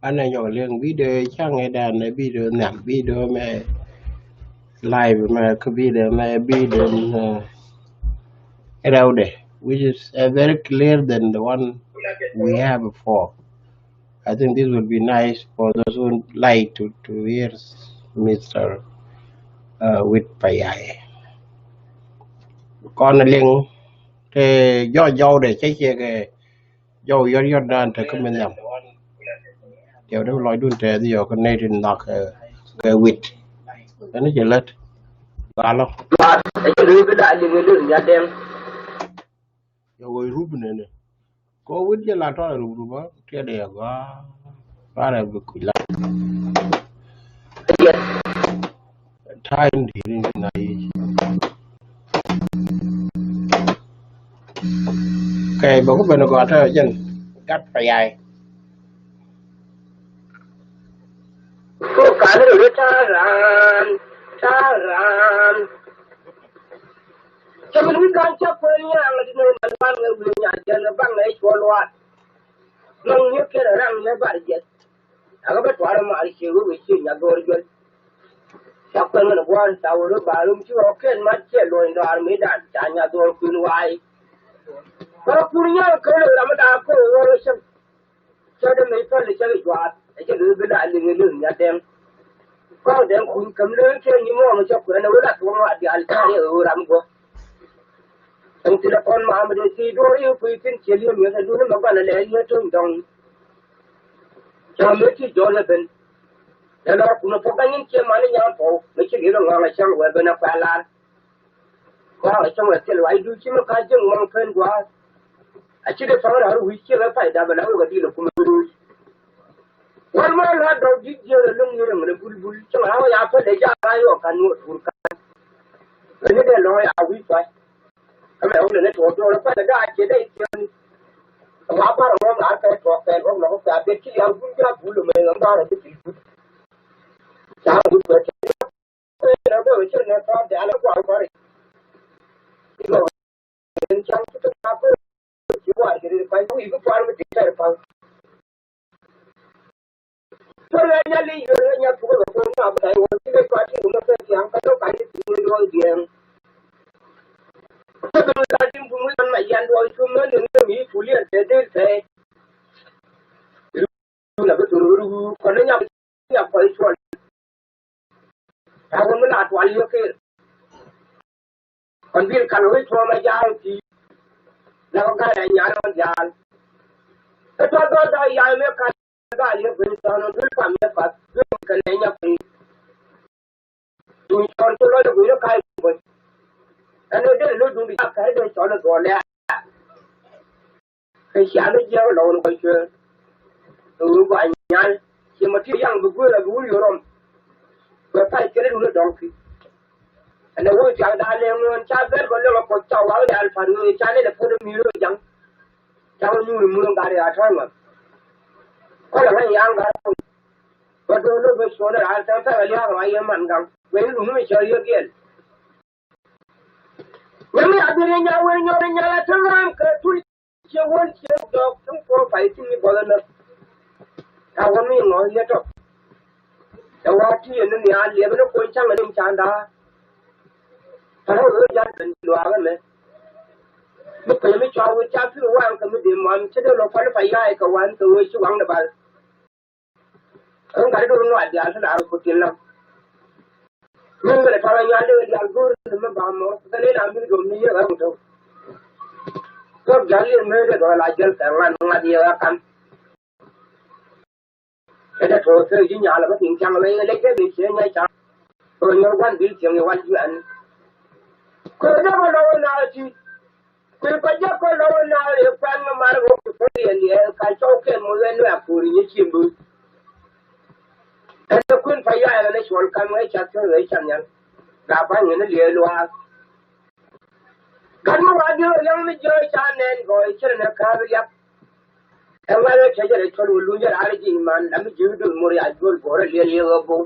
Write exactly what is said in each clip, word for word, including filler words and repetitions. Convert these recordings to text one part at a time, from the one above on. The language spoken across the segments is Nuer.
Anɛ nyɔk liŋ video caŋ ɛ dan ɛ video nhiam video mɛ live mɛ kä video mɛ video mɛ rɛwdɛ, which is uh, very clear than the one we have before. I think this will be nice for those who like to, to hear Mister Uh, Wit Payai. Kɔn liŋ te jɔw jɔw de cɛ cɛ kɛ jɔw yɔr yɔr dan te kä mi nhiam. Tiɛw de lɔcdun te dhi yɔ kä nɛy tin nhɔk kɛ wit. Ɛn cɛ lät. Galɔ. Ɛ cɛ lät bi la liŋ liŋ ya dɛŋ. Yɔ wä rup nɛnɛ. Ko wit jɛ la tɔrɛ rup rup a tiɛt yɛ gɔaa. Barɛ bi kuc la. Time di ni na yi. Kɛ bɛ ku ben gɔaa tɛ jɛn gat pa yai. Ko kan ri taran taran. Cɛ min wi̱i̱ ga̱a̱n cä kuɛn ya̱a̱ŋ di nööŋ nal wan ŋɛ wi̱i̱ nya̱a̱ jɛn baŋ ŋɛ cuɔl waat. Nɔŋ nyiekiɛn raŋ nɛ bar jɛth. Akä bä tuar mar cie wee wee cie nya gɔɔr juɛl. Ca kuɛn ŋän gua̱a̱r ca wee rɔ ba rum ci ɣɔɔk kɛn mat ciɛ luɔ̱ny dɔaar mëëdan ca nya gɔɔr kui̱n waay. Bä kur nya̱a̱ŋ kölö ram daa kör wee rɔ cäŋ. Cä dee mëë päl cä kɛ juaat ɛ cɛ lo̱c bi la liŋ ɛ lo̱c nya dɛŋ. Kɔn dɛŋ kuny käm lo̱c kɛ nyi mɔɔm cä kuɛn ɛ wee la tuɔ̱ŋ wa diaal ca riɛk ɛ wee ram guɔ. Ɛn thilɛ kɔn maam dee thii duɔ̱ɔ̱r i̱ kui̱ thi̱n ciɛ li̱em yɛn ɛ duuni mɛ guan ɛ lɛ li̱em to̱ny dɔŋ. Ca mëë ti jɔl ɛ ben. Ɛ lɔr kumɛ pɔk ɛ nyin ciɛ man i̱ nyam pɔw mɛ ci li̱em ɛ ŋɔ̱a̱ŋ ɛ cäŋ wɛ ben ɛ kuɛ lar. Kɔaŋ ɛ cäŋ wɛ thil wa i̱ duc ci mɛ ka ji̱ŋ mɔŋ pen gua̱a̱th. A ci dee pa̱ŋ raar wi̱c ciɛ mɛ pay dap ɛ la wek ɛ dil ɛ kumɛ duc. Wan mɔ la dɔw dit jiɛn ɛ lo̱ŋ ni rɛm rɛ bulbul cäŋ a wä ya pä dee jaak a yɔ kan wä tur kan. Ɛ ni dee lɔ̱ŋ ya wi̱c pa̱y. Kä mɛ wä lɛ ni tuɔɔk duɔɔk rɛ pa̱y dee gaa ciɛ dee ciɛn. Ɛ wa par ɛ ŋɔm la kɛ tuɔɔk kɛ ŋɔm lɔk kɛ a bet ci ya bul jaak bul mɛ ŋɔm gaa rɛ bi pil bul. Ca wi̱c pa̱y. Nya kɔc cuɔl. Ta̱a̱ wä mi la tual yɛ kër. Kɔn bil kan wä cuɔl ma ja̱a̱l ti. La kɔ ga̱a̱l ɛ nyaal ma ja̱a̱l. Kä tɔ̱ dhɔl da̱a̱ ya̱a̱ mëë ka̱n ga̱a̱l yɛ gui̱n tɔ̱ɔ̱n wä duel pam yɛ path duel kɛn ɛ nya piny. Duŋ cɔl ti lɔc ɛ gui̱n ɛ ka̱a̱c gui̱n. Ɛn ɛ dee lo̱c duŋ di ja̱a̱ kɛn ɛ dee cɔl ɛ dhuɔl ɛ. Kɛ cia ni jiɛɛk lɔw ni kɔc cuɛ. Kɛ ɣöö gɔaa nyal ci ma ti yaŋ bi guëër a bi wur yɔrɔm. Bɛ pay kɛn dun ni dɔŋ ki. Ɛn ɛ wur tiak daal lɛ ŋuɔ̱n ca bɛr bä lɔk a kɔc ca wak ni alpan ŋuɔ̱n ca ni lɛ put mi röö jaŋ. Ca wä nyuur mun gat ya tɔ̱ɔ̱n ŋɔn. Kɔn a ŋa̱c yaŋ gat kɔn. Bä do̱r ni bä cuɔn ɛ raal tɛm pɛk a liaak a ma yɛ man gaŋ. Bɛ ni dun ni cɛ riek yɛn. Nyami a bi ri nya wer nyɔ ri nya la ti ram kɛ tui. Ciɛ wän ciɛ dɔɔk tin puɔ̱r pay tin ni bɔlä näk. Ka wä mi ŋɔ̱ yɛ tɔk. Cɛ wa ti yɛ ni nhial liɛp ni kuɔny caŋ ni can daa. Tɔ̱ rɛw wee ja̱l ben luaak ɛmɛ. Mi peny mi cua wee ca pi̱r waŋ kɛ mi dee muam cä dee lɔ pal pa yaay kɛ wan kɛ wee ci waŋ ni bal. Ɣän gat i̱ do̱r nuaat diaal ti laar ku tin lam. Min kɛnɛ tɔl anyual dee diaal go̱o̱r ni mi ba mɔ kɛn i̱ la mi dom ni yek ɣän ku to̱k. Thok jal yek mëë dee dɔl a jäl kɛ ŋan ŋa̱t yek a kam. Kɛ dee tuɔɔk thek ji̱ nyal a bä tin caŋ a bä yek lec dee bi ciee nyɛ caŋ. Kɛ bä nyɔr gua̱n bil cieŋ yɛ wal juɛn. Kɛ dee bä lɔk wä na ti. Kui̱ kɔ jɛ kɔ lɔw na rɛ kuɛn ŋä mar wä ku thok yɛ liɛ ka cɔw kɛ mu wɛ nu a kur nyɛ cim bu. Ɛn kun pa ya ɛn cuɔl kan wɛ ca thok wɛ ca nyal. Ga ba nyɛ ni liɛ luaak. Kan mi wa diɔ yɛŋ mi jiɔ ca nɛn gɔɔ cir nɛ ka̱a̱k liak. Ɛn ŋa̱l wɛ cɛ jɛ rɛ cuɔl wä luny jɛ raar ji̱ iman la mi ji̱ dul mur ya juɔl guɔrɛ liɛ liɛ wä bu.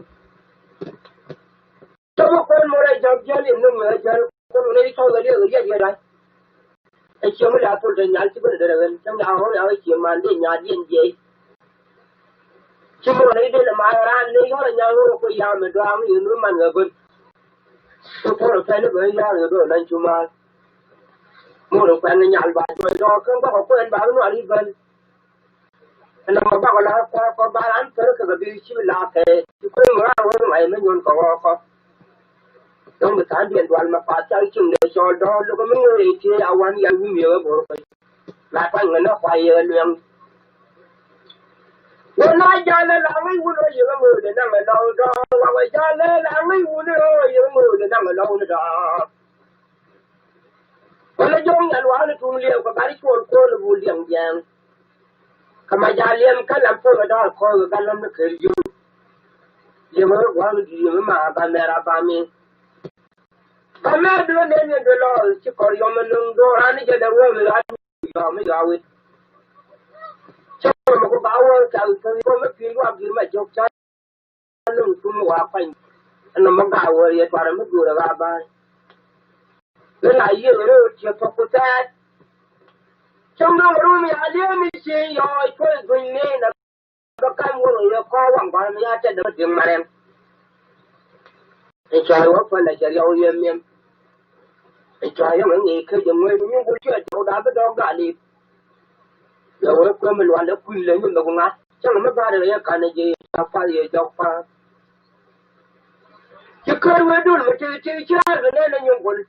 Tɔmɔ kɔn mɔ rɛ jɔk jɔl in nöŋ ɛ jɔl kɔn wä rɛ tɔk ɛ liɛ ɛ liɛ ɛ liɛ. Ɛ ciɛ mi la thol te nyal ci bä ni derɛ ɣän cä ŋa ɣɔr ya ɣä ciɛ man dee nyaat yɛn jiɛc. Ci mɔ ni den ma ran ni yɔr nya ro ko ya mi dwa mi nu man ga gun. Ko por pe ni ba ya ro do nan cu ma. Mɔ ro pa ni nyal ba do do kan ba ko en ba no ali ban. Ɛn nɔmɔ bakɔ la kɔkɔ ba ran per kɛ kɛ bi ci la kɛ. Ci kueŋ ran wä ŋa̱c mi nyuɔn kɛ wɔkɔ. Dɔ̱ŋ bi tha̱a̱ŋ diɛn dual ma path ca cieŋ dee cɔɔl dɔ̱ɔ̱k lukɛ mi ŋöö rɛy tëë a wan yan wum yɛ wä bo̱r kɔc. La kuany ŋä nä kuay yɛ luɛŋ. Wä na jalɛ la ŋäc wun ɣöö yɛ wä ŋöö dee naŋ ɛ lɔw dɔ̱ɔ̱k wa wä jalɛ la ŋäc wun ɣöö yɛ wä ŋöö dee naŋ ɛ lɔw ni dɔ̱ɔ̱k. Wälä jɔ̱ɔ̱ŋ yal wa̱a̱ ni tuŋ liɛw kɛ gat cuɔl ko̱o̱l bul diɛŋ jiɛɛŋ. Kä ma ja̱a̱ liɛm kä lam puɔ̱n ɛ dɔ̱ɔ̱l kɔ̱ɔ̱k ɛ gat lam ni ker yio̱w. Liɛm ɛ wä gua̱a̱ŋ ni di̱i̱t liɛm ɛ ma ba mɛr a ba mi. Ba mɛr bi wä nɛn yɛn duel lɔɔl ci kɔr yɔm ɛ nöŋ do̱ran ni jɛ dɛ wä mi ɣa̱t yɔm mi yɔa wit. Cä wä mi ku ba wä kɛl kä yɔm mi pi̱i̱n luaak gi̱r ma jɔk ca. Luŋ tum wa kuany. Ɛn nɔmɔ ga̱a̱ wä yɛ tuarɛ mi go̱o̱rɛ ɣaa ba̱a̱ny. Ɣän a yiëë ɣän röör tiɛ pɔk ku tɛɛt. Cäŋ dɔ̱ŋ rum ya liee mi ci yɔɔc puɔ̱ny guny ni na bä kam wä ɣän yɛ kɔɔk waŋ kɔn mi ya tɛt dämä di̱ŋ marɛn. Ɛn cɔɔc wä puɔ̱ny la cɛ riɔw yɛ miɛm. Ɛn cɔɔc yɛ ŋäc ŋi̱i̱c kecɛ ŋuäc mi nyuŋ ku ciɛ jɔw da̱a̱ bi dɔɔk ga̱a̱ li̱i̱p. Yɛ wä kuɛ mi lual ɛ kui̱n lɛ nyuth lɛ ku ŋa̱. Cäŋ mi ba̱a̱r yɛ kanɛ ji̱ a kuath yɛ jɔk pa̱a̱m. Ci kär wee dul mi tëë tëë ci raar kɛ nɛn ɛ nyuɔ̱ŋ gol.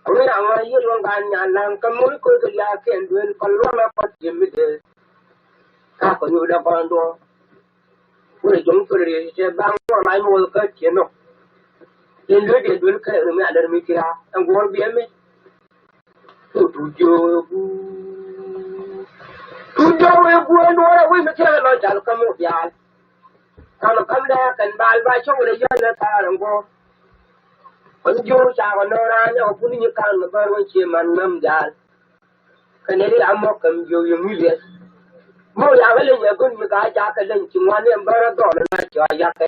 A ŋäc a ŋa̱ yiëë luɔ̱ŋ gaa nyan la̱ŋ kä mul ko̱r kɛ lia̱a̱ kɛn duel kɔn luɔ̱ŋ a kɔn ti̱em mi dee. Ka kɔn yut a kɔn duɔ̱ɔ̱r. Wurɛ jɔ̱ŋ thol riet cɛ baŋ ŋuɔ̱t lac mi wä kä ciɛ nhɔk. Yɛn duel yɛn duel kɛ ri mi a lär mi ci raar ɛn guɔ̱ɔ̱r biɛ mi. Tut jiök ɛ guur. Tut jiök ɛ guur ɛn duɔ̱ɔ̱r ɛ wi̱i̱ mi thia̱k ɛ lɔc cal kä muk diaal. Ka̱n ɔ ka̱m dee kɛn bal ba cɔk rɛy yɔ̱n ɛ thaar ɛn guɔ̱ɔ̱r. Kɔn jiök cakɔ nɔɔr raan ɛ kɛ pun nyi ka̱n ɔ bär wä cie man ŋäm diaal. Kɛn ɛ ri amɔ kɛm jiök yɛ ŋui̱l yɛ. Muk yak ɛ leny ɛ gun mi ka cak kɛ leny ci ŋuan ni ɛn bär ɛ dhɔl ɛ na cɔa yakɛ.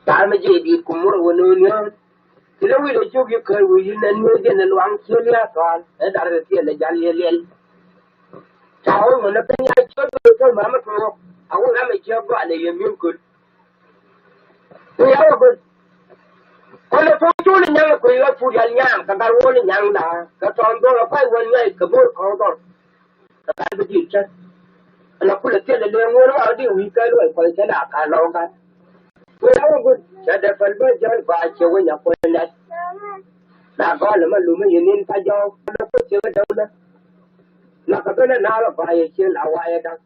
Da̱a̱ mi jiɛ di̱i̱t ku mur ɛ wä no̱o̱n yään. Ti lɛ wi̱i̱ lɛ cuk yi kään wi̱i̱ yi nɛn ni jɛn ɛ luaŋ ciöl ya̱ thɔaal ɛ dar kɛ kiɛn ɛ jal yɛ liɛl. Ca wä ŋun ɛ piny ya̱ ciöl kɛ kɛ mamä tuɔɔk a wä ram ɛ ciɛ gɔal ɛ yɛ mi̱em köl. Kɛ ya̱ wä köl. Kɔn ɛ puɔ̱ny col ɛ nyaŋ ɛ kui̱ ɣä put yal nyaŋ kɛ gat wol ɛ nyaŋ da̱a̱ kɛ tɔn duɔl ɛ pa̱c wä nya̱c kɛ bo̱o̱r kɔ̱ɔ̱k dhɔr. Kɛ gat bi di̱i̱t cä. Ɛn a kulɛ thilɛ lëë ŋuɔ̱n ɣɔr di wi̱i̱ kɛ luɔc kuɔth cä la ka lɔ̱ŋ gat. Wee a wä guut cɛ dee päl bä jɔ̱ɔ̱n ba ciɛ wä nya kuɔth nɛt. Na gɔl ɛmɛ lumä yɛ nin pa jɔɔk ɛn a kuoth ciɛ wä däwlä. Na kɛ ben ɛ naal ɛ ba yɛ ciɛ la wayɛ da̱ŋ.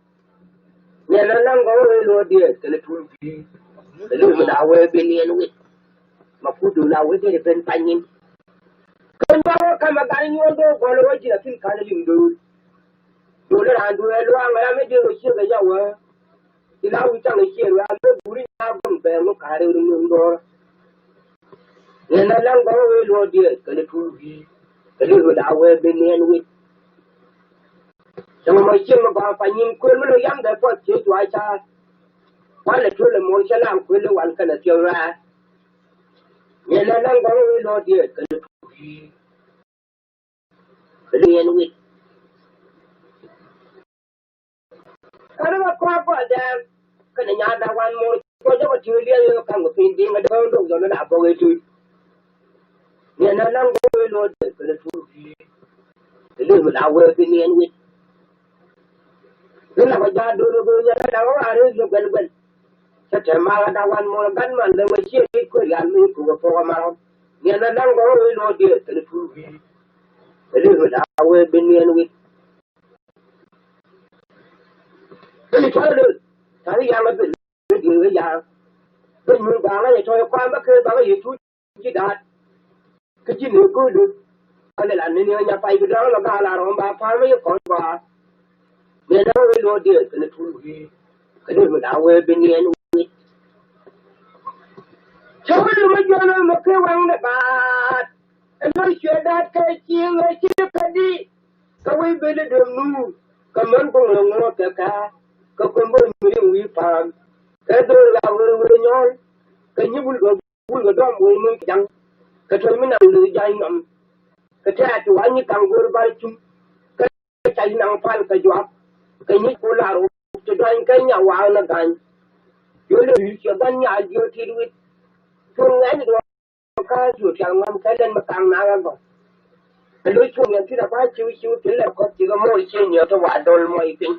Nyɛ na laŋ gɔw wee luɔ̱ɔ̱diɛ kɛnɛ tuul bi̱i̱. Kɛ lëë mi la wee ben yɛn wit. Ma kut duun a wee dee ben pa nyin. Kɛ nyuɔr wä kamɛ gat nyuɔr do̱r gɔl wä ji̱ la thi̱n ka̱n liŋ do̱r. Do̱r raan duee luaŋ ram mi dier wä ciek ɛ ya wä. Ti la wi̱c taŋ ɛ cier wä a mi buri nyaak gɔm bɛɛŋ wä ka̱r rɛw ri ŋun do̱r. Ŋiɛn na laŋ gɔw wee luɔ̱ɔ̱diɛ kɛnɛ tuul bi̱i̱. Kɛ li̱th mi la wee ben yɛn wit. Cäŋ mɔ cieŋ mi gɔaa pa nyin kuël mi lɔ yam dee puɔth ciec juaac ca̱a̱t. Kualɛ tuël ɛ muɔ̱ɔ̱n cä lam kuël i̱ wal kɛnɛ thiäk raar. Yɛn ɛ laŋ gɔ̱ŋ wi̱i̱ lɔ̱ɔ̱diɛ kɛnɛ tuɔɔk. Kɛ liɛn wi̱c. Kɛnɛ bä kɔak gɔl dɛɛm kɛnɛ nyaatda wan muɔ̱ɔ̱n cuɔ jɔkɔ ti̱i̱ liɛn yɛ ka̱ŋ kɛ piny di̱i̱ŋ ɛ dee ɣän dok jɔn ɛ la bɔk ɛ tuc. Niɛn na laŋ bä wee luɔt kɛ lɛ tuur. Kɛ lɛ mi la wee bi niɛn wit. Ni la kɔ jaat do̱r kɛ nyɛ la da̱ŋ ɣɔaa ree yɛ guɛl guɛl. Cɛ tɛm mal a da̱ŋ wan mɔl gat man lɛ wee ciɛ rit kuɛ rial mi kukɛ pɔk a mal ɣɔn. Niɛn na laŋ bä wee luɔt kɛ lɛ tuur. Kɛ lɛ mi la wee bi niɛn wit. Kɛ lɛ tuur lɛ ta̱ri yaŋ a bil. Kä ji̱ wee ya̱a̱. Kä nyuur ba̱a̱ŋä yɛ tɔ̱ yɛ kua̱a̱m bä kee ba̱a̱ŋä yɛ tuuc ji̱ da̱a̱t. Kä ji̱ nee go̱o̱lu. Kä lɛ la nini ɣä nya pay bi dɔ̱a̱ŋ lɔ ga̱a̱ la rɔ̱ɔ̱m ba pa̱a̱m yɛ kɔn gɔaa. Nɛ na wee luɔ̱ɔ̱diɛ kɛnɛ tuul wi̱i̱. Kä dee mi la wee bi niɛn wi̱i̱. Cä wee lumä jiɔn wee mɛ kee waŋdɛ baat. Ɛn wee cuɛ da̱a̱t kɛ cieŋ wee ci kä di. Kä wec ben i̱ döm nuur kɛ män guŋ rɛ ŋuɔ̱ɔ̱t kɛ kɛ̈ɛ̈ kɛ kuäm bä nyuur in wi̱i̱ pa̱a̱m. Kɛ dhöör ɣaak ɣöö wee nyɔ̱ɔ̱l kɛ nyi bulkɛ bulkɛ dɔ̱m wee nuur ja̱ŋ. Kɛ tuɔ̱c mi naŋ lööc ja̱ny nɔm kɛ tɛ̈ɛ̈t ti wa̱c nyi kaŋ go̱o̱r bar cum. Kɛ cac naŋ pal kɛ juak kɛ nyi ku lar wä. Dɔny Kenya waŋ ni gany. Yol i̱ cɛ gua̱n nyaal jiö tit wi̱c. Cuŋ ŋɛny duɔ̱ɔ̱r kä cu tial ŋuan kɛ lɛn mi kaŋ nakä gɔ̱. Ɛ lo̱c cuŋ yɛn tit a ba ciw ciw tin lɛ kɔt cikɛ moc cieny yɛ ti wa dol mɔc piny.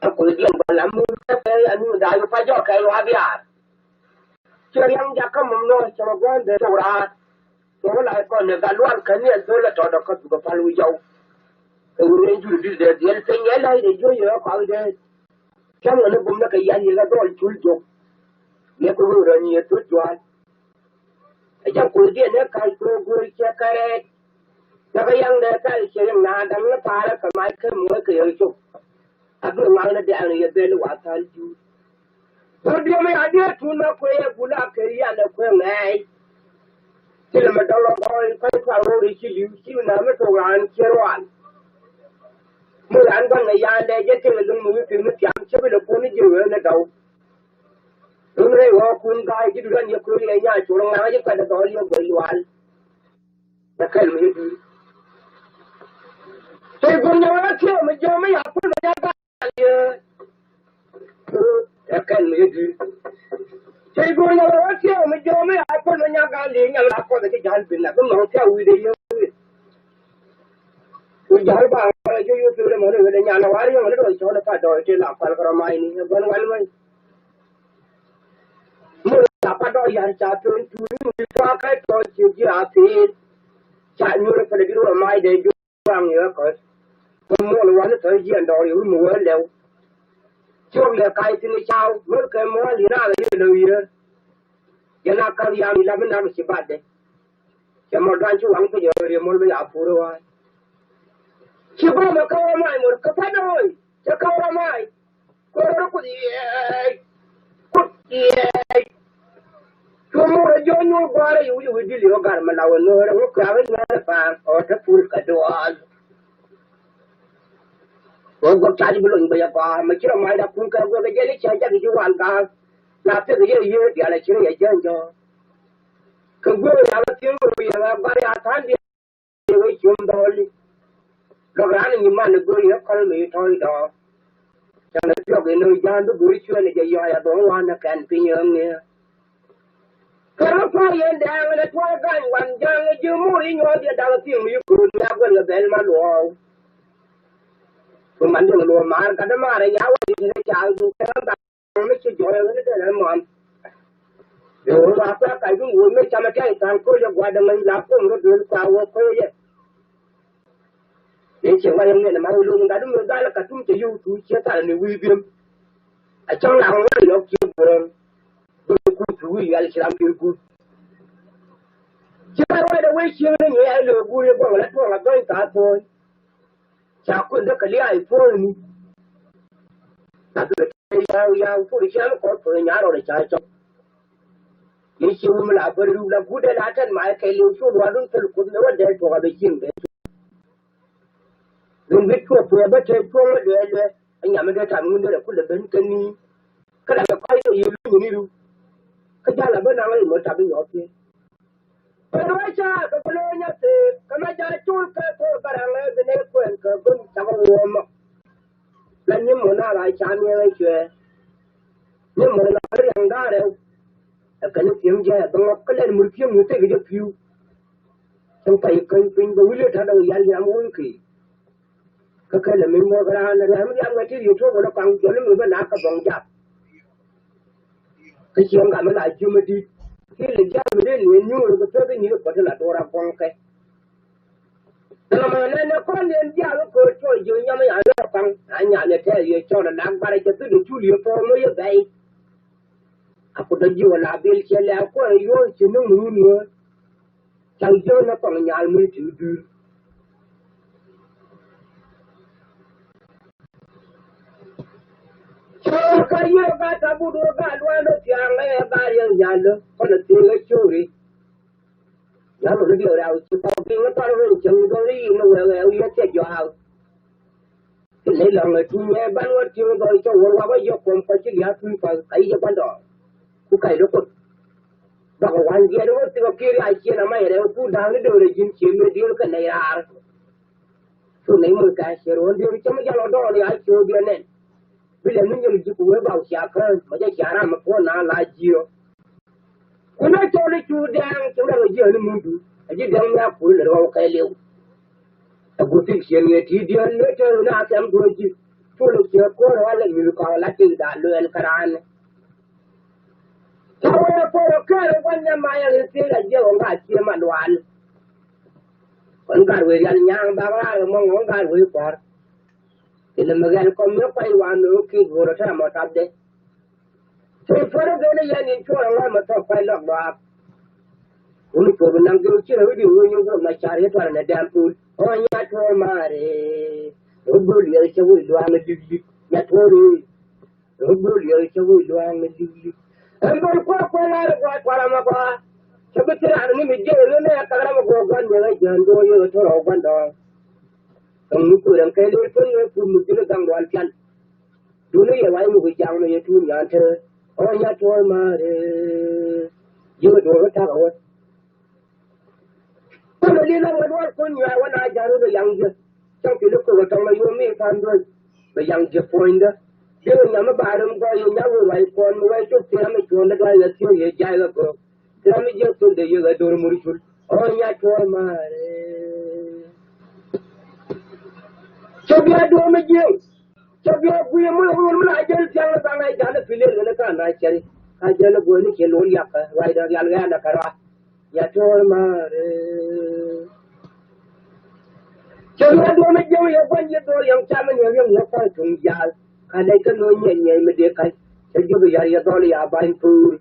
Ɛ kui̱diɛn bä lam mi kä kɛ anu da̱a̱ yu pa jɔk kɛ yu a biaar. Ciɛ riaŋ jakä mum nɔ cɛ mɛ gua̱n dee tok raar. Cɛ wä la kɔn ni gat lual kɛ ni ɛ dhol ɛ tɔt ɛ kɔt bikɛ pal wi̱c jɔw. Kɛ wuri ɛn juri dit dee dhiel piny ɛ la̱c dee jiö yɛ kɔak dee. Cäŋ ɛ ni bum ni kɛ yan yɛ kɛ dhɔl cul jok. Ni kɛ wuri rɔ nyiɛ thut jual. Ɛ jɛ kui̱diɛn ni ka̱c kɛ wuri cɛ kɛ rɛɛt. Cakɛ yaŋ dee thal ciɛ yaŋ na daŋ ni pa̱a̱rä kɛ mac kä muɔ̱ɔ̱c kɛ yɛ cop. A bi ŋuak ni dɛɛŋ ni yɛ ben wa thal juut. Thor diɔm ya diɛ tun ma kuɛ yɛ gula kɛ yan ɛ kuɛ ŋɛɛy. Thilɛ mɛ dɔl ɔ gɔɔy kɔc tuaŋ ro̱o̱r i̱ ci li̱w ci na mi tok raan ciɛ rual. Mi raan gua̱n ŋɛ yaan dee jɛ tëk luŋ mi wi̱i̱ pi̱th mi tiam cä bi lɛ kuɔn i̱ ji̱ wee ni dɔw. Luŋ rɛy ɣɔɔkun ga̱a̱c ji̱ dudan yɛ kueer yɛ nyaa cor ŋa̱a̱ŋ ji̱ kuɛt ɛ dhɔl yɛ guɛy lual. Ɛ kɛl mi yɛ dui̱r. Tëë go̱r nyɛ wee tiɛɛw mi jiɔam mi ya kuel mi nya ga̱a̱l yɛ. Ɛ kɛl mi yɛ dui̱r. Tëë go̱r nyɛ wee tiɛɛw mi jiɔam mi ya kuel mi nya ga̱a̱l yɛ nyal la kɔth ɛ ci ja̱l bin la bi mɔŋ tiɛɛw wi̱i̱dɛ yɛ wi̱i̱. Wi̱i̱ ja̱l ba ŋɔl ɛ jiök yio̱w pi̱w dee mɔni ɣöö dee nyan ɛ war yɔ̱ŋ ni dɔɔc cɔɔl ɛ pa dɔɔc tëë la kual kɛ rɔ ma̱a̱cni ɛ gua̱n wal mɛn. Muɔl la pa dɔɔc ya̱r ca tueŋ tuuc ni wi̱i̱ tɔ̱a̱ kɛ tɔɔc cië ji̱ a pi̱i̱n. Ca nyuur ɛ pɛlɛ di̱t wä ma̱a̱c dee jiök waŋ yɛ kä. Kä muɔl wani tɔ̱ jiɛn dɔɔr yɛ wi̱i̱ mi wä lɛw. Ciök lɛ kac thi̱n i̱ caw muɔl kɛ muɔl yɛn a lɛ yɛ lɛw yɛ. Yɛn a ka̱th yam i̱ la bi nak i̱ ci batdɛ. Cɛ mɔ duany ci waŋ piny ɣöö riɛm muɔl mi ya pur i̱ wa̱a̱. Ci bä mɛ kä wä mac muɔl kä pa̱t ɣöö cɛ kä wä mac. Kuäär rɔ kuth yɛɛc. Kuth yɛɛc. Cu muɔl ɛ jiɔk nyuur gua̱a̱r ɛ yi wi̱c wi̱c dili ɣä gar mi la wä nuɔ̱ɔ̱r ɛ ŋu kɛ̈ɛ̈k i̱ nyuɛɛr ɛ pa̱a̱m ɛ ɣä te pur kɛ duɔɔl. Ɣä guɔk cac bi lony bä yɛ gɔaa mɛ ci rɔ mac la kun kɛ guɛk ɛ jɛn i̱ cɛ jak i̱ ci wal ga̱a̱k. La pek i̱ yɛ yiëë diaal ɛ ci rɔ yɛ jɛn jɔ̱ɔ̱k. Kɛ guëë wi̱i̱ ram ɛ thiëŋ wi̱i̱ yɛ ɣä gɔ̱a̱r ya tha̱a̱ŋ diɛɛr wec cum dhɔɔli. Lɔk raan ɛ nyiman ɛ go̱o̱r yɛ kɔl mi tɔ̱ɔ̱c dɔɔk. Cäŋ ɛ thiɔk in ɛ ja̱a̱n bi go̱o̱r cuɛn ɛ jɛ yɔ̱a̱c a dhɔ̱ŋ wan ɛ kɛn piny ɛ ɣä ŋi̱eer. Kɛ rɔ pa̱a̱r yɛn dɛɛŋ ɛ tuɔɔk ga̱ny wan ja̱a̱ŋ ɛ ji̱ muur i̱ nyuɔ̱ɔ̱r yɛn da̱k ɛ thiëŋ mi yi kööt mi a guɛl kɛ bɛl ma luɔɔk. Ku man diɛŋ luɔɔk maar gat dämaar ɛ ya̱a̱ wä di̱t ɛ caal du kɛ ɣän mi ci jɔɔy ɣän i̱ dee rɛm mɔam. Ëë ɣöö wa kuɛ kac duŋ ɣöö mëë camɛ kɛ̈ɛ̈c tha̱a̱ŋ ko̱o̱cɛ gua̱dɛ ŋäny la kuɔm rɔ duël kua ɣöö ko̱o̱cɛ. Ëë ciɛ wa yɛn ŋiɛn ɛmɛ ɣöö lo̱o̱ŋ gat duŋ mëë dhal ɛ kat tum cɛ yio̱w tuuc ciɛ thal ni wi̱i̱ bi̱em. A cäŋ la ŋuan yɔk cië guɔ̱ɔ̱ŋ. Bä kuth wi̱i̱ yal ci ram pi̱i̱r guut. Ci ram ruacdɛ wee cieŋ ni ŋiɛc a lo̱o̱ guur yɛ gua̱ŋ la tuɔɔk a dhɔny thaar puɔ̱ɔ̱ny. Ca kuën dä kɛ lia̱a̱ i̱ puɔ̱ɔ̱ni. Ca kɛ kɛ ya̱a̱ ya̱a̱ puɔ̱ɔ̱ni ca mi kɔn puɔ̱ɔ̱ni nyaar rɔɔdɛ ca cɔk. Ni ci wumi la bä ruk la guut dee la tɛn ma kɛ liw cu luaadun thil kuth ni wä dee tuɔk a bɛ cieŋ bɛ. Rin bi cuɔ puɔ̱ɔ̱ bä tëë cuɔ̱ŋ mi luɛɛ luɛɛ. Ɛ nyam mi dee tam ŋun dee rɛ kulɛ ben kɛ ni. Kä la kɛ kɔc kɛ yɛ luny ni ru. Kä jal a bä naŋ ri mɔ tap inyɔɔth thiee. Kɛ ruac ca kɛ kɛ lo̱o̱ nyath thëëk kɛ mɛ ja̱ col kɛ ko̱r baraŋ ɛ bi nɛ kuɛn kɛ go̱n cakɔ wuɔ̱ɔ̱mɔ. La nyim mɔ na la ca miɛɛk ɛ cuɛɛ. Nyim mɔ na riaŋ da̱a̱ rɛw. Ɛ kɛn i̱ pi̱em jɛ ɛ bä ŋɔk kä lɛn mur pi̱em ni tek jɛ pi̱u. Cäŋ pay käny piny bɛ wi̱l i̱ ta̱t ɛ wi̱ yal yam wun kee. Kä kɛn ɛ mi muɔk raan riam riam ŋäc ti riet tuɔk wä lɔ kaŋ jɔl mi bä nak kɛ bɔŋ jak. Kä ciɛ ŋa mi la jiöm ɛ di̱t. Ki lɛ jiaam mi dee ni nyuur kɛ pek i̱ nyi̱k ɛ puɔt ti la duɔr a guɔ̱ŋ kɛ. Ɛn ɔmɔ nɛn ɛ kɔn ni ɛn jiaam ɛ ko̱o̱t cuɔ jiö nyam ɛ ya lɔ kaŋ a nyam ɛ tɛɛl yɛ cɔl ɛ lak bar ɛ cɛ thil ɛ cul yɛ pɔɔm ɛ yɛ bɛy. A kut ɛ jiö ɛ la bil ciɛ lɛ a kuɔn ɛ yuɔ̱ɔ̱n ci ni ŋuun yɛ. Cak jiök ni kɔŋ nyal mi ti dui̱r. Cɔɔr kä yiëë gat a but wä gat lua̱a̱n dɔ thia̱a̱ŋ ɛ gat yɛn nyal dɔ kɔn a thiëëk ɛ cööri. Nyal wä ni diɛw rɛw ci kɔk piŋ kä thɔl wen cieŋ dɔl i̱ yin ni wɛɛk ɛ wi̱i̱ ɛ thiec jɔaak. Ci ley lɔ̱ŋ ɛ tuny ɛ ban wä ti̱eŋ dhɔl cä wä wak wä yɛ kuɔm kɔc ci lia̱a̱ tuny path ka yic ɛ gua̱ndɔɔŋ. Ku kac lo̱k kuoth. Bak ɛ wa̱ny jiɛt wä thik ɔ kiɛ riac ciën ama yɛ rɛw ku da̱a̱ŋ ni döör ɛ ji̱n ciën mëë diëël kɛ nɛy raar. Cu nɛy muɔ̱th kɛ a ciɛ ruɔ̱n diëël cä mi jal ɔ dɔɔn ya ciö biɛ nɛn. Bi lɛ mi nyɛl ji̱ ku wee ba wä cia kään mɛ jɛ cia ram mɛ puɔ̱n na la jiö. Kun a cɔl i̱ cu dɛŋ cɛ wä dɛŋ a jiö ni mundu a ji̱ dɛŋ mi a kuul lɛ rɔw kɛɛliw. A guur thik ciën ŋiɛ ti diöl ni te wä na kɛm duɔ̱ɔ̱c ji̱. Col i̱ ciö ko̱r ɛ wä lɛ mi̱th kɔn la tik da̱a̱ luɛɛl käraan. Ca wee ko̱r ɛ kɛɛl ɛ gua̱n nyɛ ma yɛ ɣi̱n thil a jiɛ wä ŋa cie ma lual. Wän gat wee rial nyaŋ bak raar ɛ mɔŋ wä gat wee kɔr. Kɛnɛ mi ɣɛl kɔm ni kuay wan ni wä ki̱i̱t go̱o̱r ɛ tɛr ɛmɔ tapdɛ. Cɛ puɔ̱rä ben i̱ yɛn in cuɔr ɛŋɔl mɛ thɔk pay lɔk luaak. Wun cuɔr bi naŋ geu ci rɛw i̱ di ŋuny i̱ guɔm na car i̱ tuarɛ nɛ dɛm pul ɔ nya tuɔɔr maari. Ɛ wä bol yɛl cɛ wec luaak ni lik lik nya tuɔɔr i̱. Ɛ wä bol yɛl cɛ wec luaak ni lik lik. Ɛn bol kuɔr kuɔr lar i̱ gua̱a̱ tuarɛ mɛ gua̱a̱. Cɛ bi thil ran ni mi jiɛk i̱ nɛ ɛ kak ram i̱ guɔ̱ɔ̱r gua̱n yɛl ɛ jiɛn duɔɔr yɛl ɛ tuɔɔr ɛ gua̱n dɔɔŋ. Ɛn mi kuɔr ɛn kɛy lɛr tuɔɔr yɛl pul mi ji̱n i̱ gaŋ lual pial. Duni yɛ wany muk i̱ jaŋ ni yɛ tuun yan te ɔ nya tuɔɔl maari. Ji̱ mi duɔɔk i̱ tak awä. Kɔn a li̱n a wä luɔl kun nyuɛ wä na ja̱ru bɛ yaŋ ji̱. Cäŋ pil i̱ kok ɛ tɔŋ a yuɔm mi i̱ pa̱n duɔ̱ny bɛ yaŋ ji̱ puɔ̱nydä. Di̱n i̱ nyam i̱ ba rim gɔɔy i̱ nya wur wai kuɔn mi wɛ cuk tiɛm i̱ cuɔ̱n i̱ duɔ̱ny a thiec i̱ jay ɣä gɔɔk. Tiɛm i̱ ji̱ thil de yek ɛ do̱r mur cul ɔ nya tuɔɔl maari. Cɛ bia duɔ̱ɔ̱m i̱ ji̱. Cɛ biɛ guiɛ mul wul mi la jɛl thiaŋ ni thaŋ a jal i̱ pil i̱ ɣän i̱ ka na cɛri. Ka jɛl i̱ guäni kiɛ lo̱l yakä ruacdä rial ɣɛɛl ɛ kɛ rua. Ya tuɔɔl maari. Cɛ biɛ duɔ̱ɔ̱m i̱ jiɛw yɛ gua̱n yɛ dhɔl yɛŋ cam in yɛ riɛm yɛ kɔn tuŋ jal. Ka lɛc kä no̱o̱ŋ nyɛny nyɛny mi dee ka̱c. Cɛ jiök i̱ yar yɛ dhɔl ya ba̱ny puur.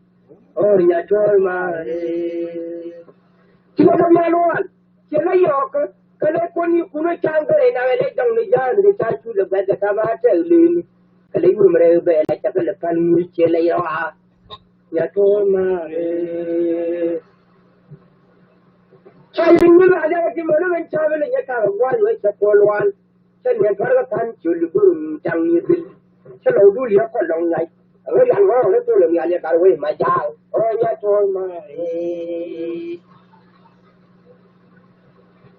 Ɔ nya tuɔɔl maari. Ci wä däm ya luɔl. Ciɛ lä yɔɔkä kɛ lɛ kuɔn ni kun wä ca̱a̱ŋ kɛ rɛy naŋ ɛ lɛ jɔŋ ni ja̱a̱n kɛ ca cu lɛ guɛ̈th kɛ tap a tɛk lëëni. Kɛ lɛ yur mɛ rɛy bɛ lɛ cɛ kɛ lɛ pal ŋui̱ ciɛ lɛ yɔɔk a. Nya tuɔɔk ma̱a̱ rɛɛ. Ca yɛ nyuth a lɛ wä ti mɛ ni ɣän ca bɛ lɛ nyɛ ta̱a̱ kɛ gua̱a̱th wä cɛ kuɔl wal. Cä niɛn tuarkɛ pa̱n ciöl i̱ börun taŋ ni dhil. Cä lɔw dul yɛ kɔn lɔŋ ŋa̱c. Ɛ ɣöö yan ŋɔ̱ɔ̱ŋ ni thol ɛ nhial yɛ gat wec ma jaal. Ɣöö nya tuɔɔl ma i̱.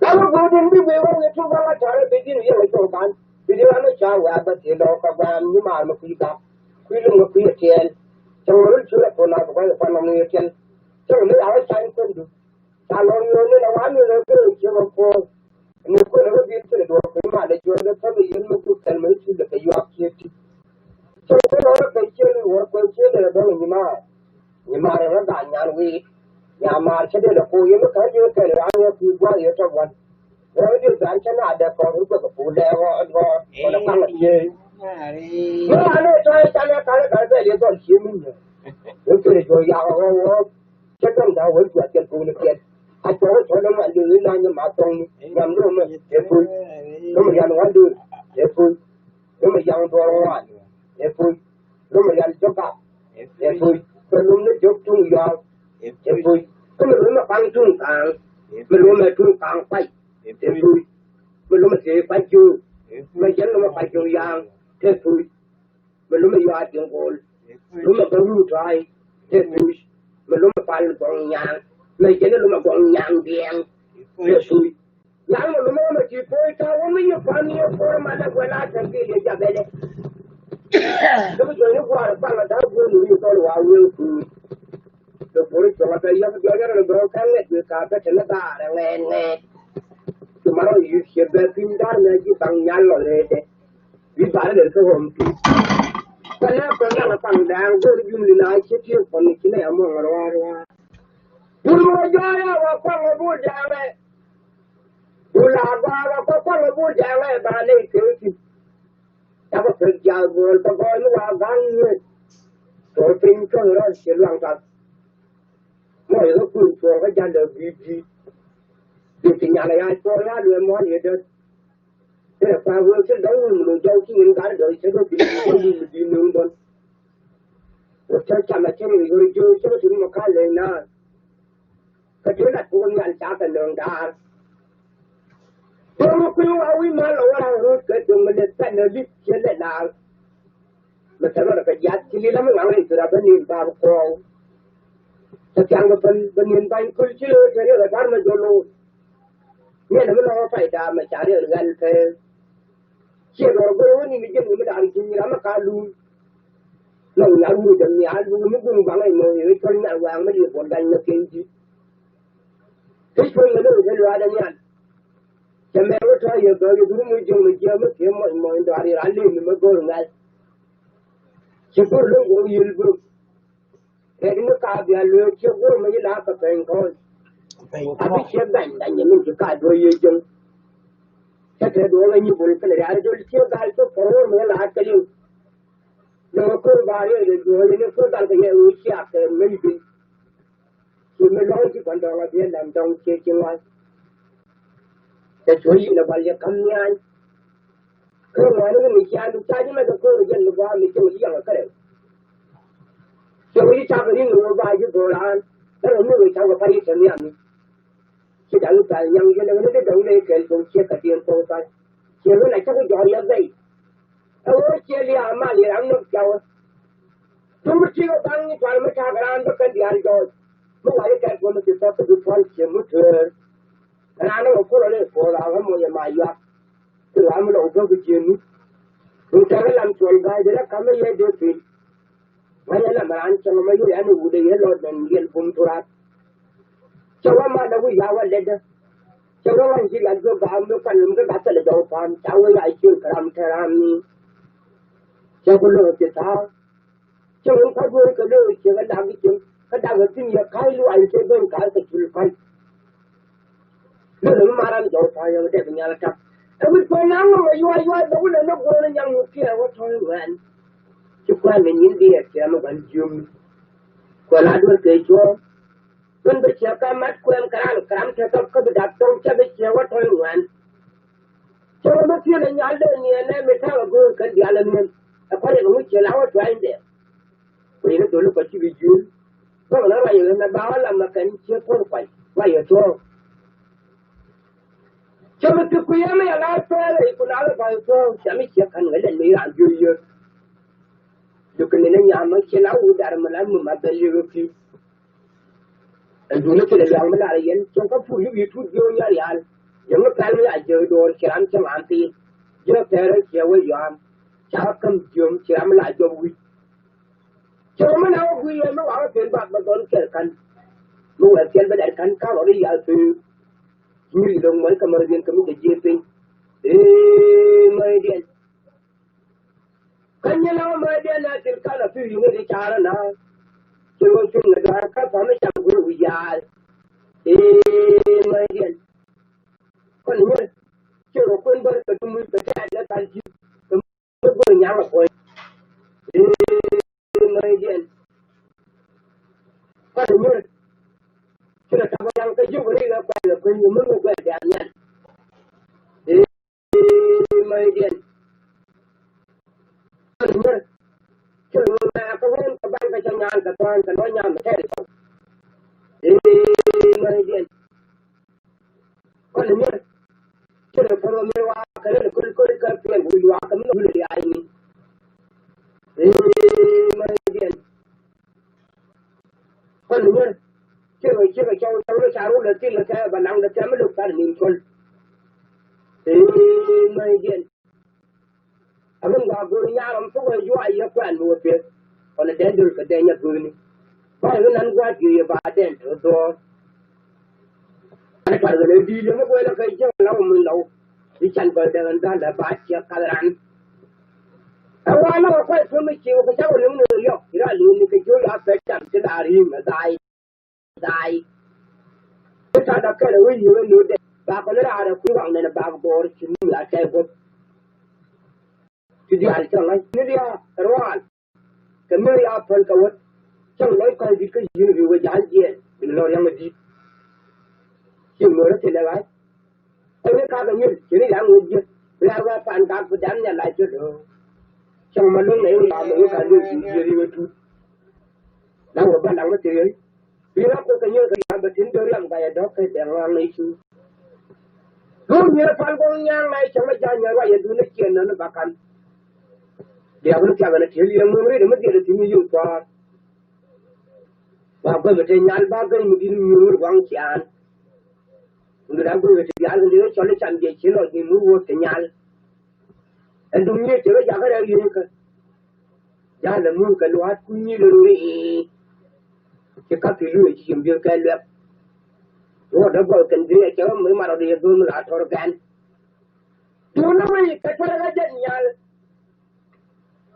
La wä guur din bi gui̱i̱r wä wi̱i̱ tuɔɔk bä ŋa̱c tɔ̱rɛ bi din wi̱i̱ ŋa̱c tuɔɔk ban. Bi din wan wä ca wɛ̈ɛ̈k bä thiee lɔɔk kä gua̱a̱m ni maar mi kui̱ gak. Kui̱ luŋ mi kui̱ ɛ tiɛɛl. Cä ŋuɔ̱t rul cu la thol na bi gua̱a̱m ɛ kuan nɔm ni ɛ tiɛɛl. Cä ŋuɔ̱t mi ram wä cany kuɔn du. Ca lɔr yio̱o̱ni la wan ni rɔ kɛ rɔ ciek ɔ kuɔɔr. Ni kuɔn rɔ bi̱i̱n kɛnɛ duɔ̱ɔ̱r kɛ i̱ malɛ jiɔn dee thäk i̱ yɛn mi kuk kɛn mi ci lɛ kɛ yuak ciek ti. Cɛ kuɔn rɔ kɛ ciek ni wuɔr kuɔn ciek ni rɔ dɔ̱ŋ i̱ nyimaar. Nyimaar rɔ gaa nyan wi̱i̱. Nyamaar cɛ dee lɛ ko̱o̱k yɛn mi ka̱n ji̱ kɛn rɔ an yɛ kui̱ gua̱a̱r yɛ tɔ̱ gua̱n. Rɔ i̱ dee gan cɛ na dee kɔn rɔ guɛk kɛ puul dee ɣɔɔt ɣɔɔt kɔn ɛ kaŋ i̱ ciek. Mi wan ni tɔ̱ i̱ canɛ ka̱n i̱ gal bɛl yɛ dhɔl ciek mi nyɛ. Wek kɛn i̱ juɔ̱k yak ɣɔɔk ɣɔɔk. Cä dɔ̱ŋ da̱a̱ wee juath jɛn ko̱n i̱ piɛl. A cɔk i̱ cɔl ɛmɔ li̱w i̱ la̱ny i̱ ma thɔŋni. Nyam lo̱mɛ ɛ puc. Lo̱mɛ rial ŋuan döör ɛ puc. Lo̱mɛ yaŋ duɔ̱ɔ̱r ŋuan ɛ puc. Lo̱mɛ rial jɔk kak ɛ puc. Kɛ lom ni jɔk tuŋ yɔaal ɛ puc. Kä mi lo̱mɛ paŋ tuŋ kaaŋ. Mi lo̱mɛ tuŋ kaaŋ kuay ɛ puc. Mi lo̱mɛ tëë kuay jiök. Mi jɛn lo̱mɛ kuay jiök yaŋ ɛ puc. Mi lomɛ yɔaat ji̱ ŋo̱o̱l. Lomɛ bä wut tɔ̱a̱c tëë puc. Mi lomɛ pal gɔŋ nyaŋ. Mi jɛn lomɛ gɔŋ nyaŋ diɛŋ tëë puc. Nyaŋ mi lomɛ wä mi ti puc ta̱a̱ wä mi yɛ pa̱n yɛ puɔr malɛ guɛl a tɛm bi liɛ jabɛlɛ. Lomɛ juɔ̱ny ni gua̱a̱r paŋ a da̱a̱ guur mi ri thɔl wa wee puc. Kɛ puɔr i̱ cuɔ̱ŋ a bɛ yɔ̱k diɔ̱k yɔ̱k rɛ bɛ wä kɛ ŋɛt wee ka bɛ tɛn ni da̱a̱r ɛ ŋɛɛt ŋɛɛt. Cu marɔ yuth ciɛ bɛ piny da̱a̱r mɛ ji̱ baŋ nyal lɔ rɛɛdɛ. Wi̱i̱ barä lɛr kä ɣɔm ti. Kɛ lɛ kɔn yaŋ paŋ da̱a̱ŋ go̱o̱r jun li na cɛ ti kɔn ci lɛ yamɔ ŋɔr war war. Wur mɔ jɔɔrɛ wä kɔŋ wä bul da̱a̱ŋɛ. Wur la gɔaa wä kɔŋ wä bul da̱a̱ŋɛ ba lɛ kɛ ti. Ca bä pek jiath buɔl bä gɔɔy mi wa ga̱ŋ nyuet. Tuɔr piny cuɔ̱ŋ rɔl ci luaŋ kak. Mɔ yɛ kä kui̱n cuɔ̱ɔ̱ŋ kä ja̱l lɛ bi̱i̱ bi̱i̱. Bi̱i̱ ti nyal ɛ ya̱ cuɔ̱ɔ̱ŋ ya̱ luɛɛ muɔ̱ɔ̱n yɛ dät. Tëë kua wee cä dɔ̱ŋ wun mi lo̱c jɔw ci yen gat dɔ̱ŋ cä dɔ̱ŋ bi wun mi bi nöŋ bän. Wä cä cam a cä ri ɣöö jiö cä ri tun mɔ ka lëë naan. Kä tëë lat kok nhial ca kɛ nöŋ daar. Tëë wä kui̱ wa wi̱i̱ mal lɔ wä raŋ rööt kɛ döŋ mi lɛ pɛn ɛ li̱p ciɛ lɛ laal. Mɛ thɛl ɣɔn kɛ jiath ci li̱l lam ŋa̱ŋ rɛy thil a bä ni̱n baar kɔɔw. Cɛ thiaŋ bä päl bä ni̱n bany köl ci rööt kɛ riɛk ɛ ta̱r mɛ jɔl lool. Miɛn mi lɔ̱ŋ ɛ pay daam mɛ ca riɛk ɛ ɣɛl kɛ. Ciɛ lɔr go̱r wä ni mi jɛn mi da̱r ji̱ ram mi ka luul. Lɔŋ nyal wur jɛn nyal wur mi gun baŋ ɛn nɔ yɛ cuɔl nyal waŋ mi liɛ buɔl da̱ny na kɛn ji̱. Kɛ cuɔl mi lɔŋ kɛ luaadɛ nyal. Cɛ mɛ wä tɔ̱ yɛ gɔ̱r yɛ dur mi jiɔŋ mi jiɛ mi kiɛ mɔc mɔc dɔ̱a̱r yɛ ran lëë mi mi go̱r ŋa̱c. Ci go̱r lɔŋ go̱r yiël böm. Rɛk ni ka bia lueek ciek wur mi ci la kɛ pɛny kɔn. Abi ciek gany gany ni min ci ka duɔ yie jiŋ. Cɛ tɛ duɔ ŋa nyi bul kɛn rial jol ciek gal cok kɔr wur mi la kɛ liŋ. Lɔ kor ba rial jol duɔ yie ni kor gal kɛ yɛ wur ciak kɛ mɛny bin. Ci mi lɔŋ ci kɔn dɔŋ a biɛ lam dɔŋ ciek ci ŋuan. Cɛ cuɔ yi ni bal yɛ kam niany. Kä ŋuani mi cian du ca ji̱ mɛ kɛ ko̱r jɛn mi gɔaa mi cieŋ ji̱ yaŋ kärɛ. Cieŋ ji̱ cakɛ ri̱ŋ ni wä ba ji̱ go̱o̱r an. Kä rɔ mi wä cakɛ pay i̱ tɛm yam ni. Ci daŋ i̱ pal nyaŋ ji̱ lɛ ɣän i̱ dee dɔŋ lɛ i̱ kɛl kɔŋ ciek kɛ diɛn kɔŋ pal. Ciek ɣän a cakɛ jɔɔr yɛ bɛy. Ɛ wä ciek liaak mal yɛ ram nɔk piawä. Tuŋ mi tiek ɛ baŋ ni tual mi cakɛ raan bä kɛn diaal jɔɔc. Mi wa ji̱ kɛl kɔŋ mi ci thɔk kɛ bi tual ciek mi tueer. Raan ni wä kulɔ lɛ kuɔth a wä moc ɛ ma yuak. Ti ram mi lɔ wä bä ku jieni. Wun tɛk lam cuɔl ga̱a̱c di rɛ ka̱m mi yɛ dee pil. Ŋa̱c ɛ lam raan cäŋ mɛ yɛ ɛn wut ɛ yɛ lɔ dɛn yɛl bum turat. Cɛ wä ma lɛ wi̱i̱ ya wä lɛtdä. Cɛ wä ŋa̱c ji̱ lat bä ga̱a̱m mi kuan mi kä ga̱th thilɛ jɔw pa̱a̱m ca wä ya ciöl kɛ ram te ram ni. Cɛ ku lo̱k ci tha̱a̱. Cieŋ in kua̱c wee kɛ lo̱o̱ ciek ɛ lak i̱ cieŋ kä dak ɛ thi̱n yɛ ka̱c luaac kɛ ben ka̱c kɛ cul pa̱ny. Lölö mi maran jɔw pa̱ny ɛ dɛp nyal ta̱p. Ɛ wi̱c kuɔn naŋ ŋɔm ɛ yuac yuac bɛ wulɛ ni guɔ̱ɔ̱r ni nyaŋ nyuth kiɛ wä tɔ̱ ŋuɛn. Ci kua̱n ni nyin diɛɛr kiɛ mi gua̱n jiöm. Kuɛ la duer kɛ cuɔ̱ɔ̱ŋ. Wun bi ciɛ kä mat kuɛn kɛ ral kɛ ram tɛ thɔp kä bi dak thɔŋ cɛ bi ciɛ wä tɔ̱ ŋuɛn. Cɛ wä mi thiel ɛ nyal dee niɛn nɛ mi ta̱a̱ ɛ go̱o̱r kɛn diaal ɛ niɛn. Ɛ kua̱r yɛ kɛ ŋuc ciɛ la wä tuany dɛ. Kui̱ ni dholi kɔ ci bi jiöl. Bäk ni ruac yɛ ɣän ɛ ba wä lam ɛ kɛn ciɛ kuɔth kuac ruac yɛ tuɔɔk. Cɛ mi thik kui̱ yɛ mi yɛ la pɛɛl ɛ ku na wä ba yɛ tuɔɔk cɛ mi ciɛ ka̱n ɣän lɛn mi raan jiöl yɛ. Duk kɛ ni ni nyam mi ciɛ la wut dar mi la mi ma bɛl yɛ ɣä pi̱i̱. Ɛn duundä thilɛ luaŋ mi lar yɛn cieŋ kä pur yuk yi tut jiök nyal yal. Yɛn mi pɛl mi a jiök duɔɔr ci ram cieŋ an thiin. Jiök tɛɛrɛ ciɛ wee yɔam. Ca kä käm jiöm ci ram mi la jɔp wi̱c. Cieŋ mi na wä guiy yɛn mi wakä pen bak bä dhɔn kɛl kän. Mi wɛɛr kɛl bä dɛr kän ka̱n rɔt i̱ yal pek. Nyir iloŋ mɔc kä mäthdiɛn kä mi jɛ jiee piny. Ee mäthdiɛn. Kä nyi la wä mäthdiɛn na thil kal a pi̱w yi̱n i̱ di carä na. Ci wä cuŋ ɛ dɔ̱a̱r kä pa̱m i̱ cam gui̱r wi̱c yaal. Ee mäthdiɛn. Kɔn nyir. Ci wä kuën bär kɛ dum wi̱c kɛ tɛ̈t lɛ kal ji̱. Kɛ mi go̱r nyaŋ ɛ puɔ̱ny. Ee mäthdiɛn. Kɔn nyir. Ci rɔ tap ɛ yaŋ kä ji̱ wä ri ɣä kuɛl ɛ kuëny mi mi guɛl diaal nhial. Ee mäthdiɛn. Kɔn nyir. Ci rɔ ŋun mɛ kä wen kä ban kä cä nyaan kä thuan kä nɔ nyam tɛɛr i̱ kɔn. Ee mäthdiɛn. Kɔn nyir. Ci rɔ kɔn wä mi wa kä rɛl kul kul kä piɛl wi̱i̱ wa kä mi wul ri ay ni. Ee mäthdiɛn. Kɔn nyir. Ci rɔ ci rɔ cɔw cɔw rɔ ca rul ɛ thil ɛ kɛ bä laŋ dɛ kɛ mi luk kar nin kɔl. Ee mäthdiɛn. Abin gɔaa go̱o̱r nyarɔm thok ɛ yuac yɛ kuɛn mi wä piɛth. Kɔn ɛ dee döl kɛ dee nyɛ go̱o̱rni. Ba ɛ nan gua̱a̱th yɛ ba dɛn tɔ dhuɔ̱ɔ̱r. An tuar ɣän ɛ di̱i̱l yɛ mi guɛl ɛ kɛ jiäk law min law. I̱ can gɔl dee ɣän dhal ɛ ba ciɛ kal ran. Ɛ wa law ɛ kuay puɔ̱n mi ciw kɛ cak ɣän yɔ̱ŋ ni yɔk i̱ ral yun ni kɛ jiöl a kɛ cam ci la ri̱i̱ŋ ɛ dhaay. Dhaay. Kä ta̱a̱ kɛl ɛ wec yio̱w ɛ lo̱o̱dɛ bakɔ ni raar ɛ kui̱ waŋ nɛn ɛ bak bɔɔr ci mi a tɛy guɔ̱p. Ti diaal cä ŋa̱c ni diaal ruaal. Kɛ mi ya päl kɛ wät cäŋ lɔc kɔ̱a̱c di̱t kä yi̱n ri wec ja̱a̱l jiɛɛn in lɔ riaŋ ɛ di̱t. Ci ŋöörä thilɛ ɣa̱c. Ɛn ni kakɛ nyil ci ni yaŋ wec jiäk. Riaar wee pan kak bi dan nya lac cä do̱o̱k. Cäŋ ma luäŋ nɛ in ram ɛ wek a luëk ji̱ jiäk ri̱ wä tut. La wä ba laŋ wä thil yäc. Bi rɔ kok kɛ nyel kɛ yam bɛ tin döör yam gayɛ dɔ̱k kɛ dɛŋ ŋa̱ŋ nɛy cu. Duun nyel pal gɔŋ nyaŋ nɛy cäŋ ɛ ja̱ nyɛ ruac yɛ duun ɛ ciɛn nän ɛ bakan. Diaak ni thiak ɛn ɛ ti̱el yɛ ŋuŋ rit ɛmɛ dhiɛl ɛ thi̱n ni yio̱w cɔɔr. Wa guäth ɛ te nyal ba gäny mi di̱t mi nyuur waŋ ciaan. Ŋundi daa guäth ɛ te diaal kɛ li̱th ɛ cɔl ɛ cam jɛ ci lɔc ni mi wuɔ̱th te nyal. Ɛn duŋ nyiee cɛ rɔ jakä rɛw yieekä. Ja̱a̱n ɛ muun kɛ lua̱a̱t kui̱ nyi̱i̱l run i̱ ci ka̱p ti luëë ci cim biöth kɛ luɛk. Wä dee gɔl kɛn dee cɛ rɔ mi marɔ dee dhun la tɔr gɛn. Duun ni wei kɛ tuɛrɛ kɛ jɛn nyal.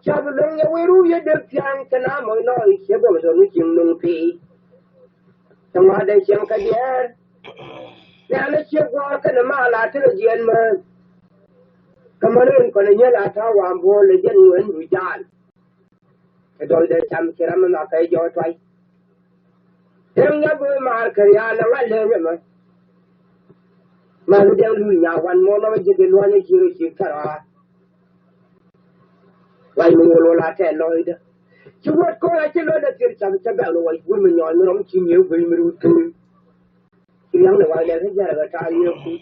Ca bi luäŋ yɛ wei ruu yɛ dee thia̱a̱ŋ kɛ na mɔc nɔ i̱ ciɛ gɔl tɔr ni cieŋ nuŋ pii. Cɛ ŋua̱t dee cieŋ kɛ diɛɛr. Nhial i̱ ciɛ gua̱a̱r kɛnɛ mal a tekɛ jiɛɛn mään. Kä män in kɔnɛ nyɛl a ta̱a̱ wa̱a̱ buɔ̱ɔ̱l ɛ jɛn ŋuɛn du jaal. Kɛ dɔl dee cam ci ram mi ma kɛ jɔɔk tuay. Tëŋ nya bi maar kɛ riaal ɛ ŋa̱l lëë nyɛ mä. Ma bi dɛŋ luul nya wan muɔ̱ɔ̱n ɔmɔ ji̱ bi luɔ̱ny ɛ ji̱ rɔ ci kärɔa. Wac mi ŋuɔl wä la tɛɛl lɔcdä. Ci wät kɔn a ci lɔcdä thil cam cä bɛ̈k ni wac wut mi nyɔɔny mi rɔm ci miëë guiy mi rut thuul. Ci liaŋ ni wac lɛl kä jiarɛ kɛ taal yee kuc.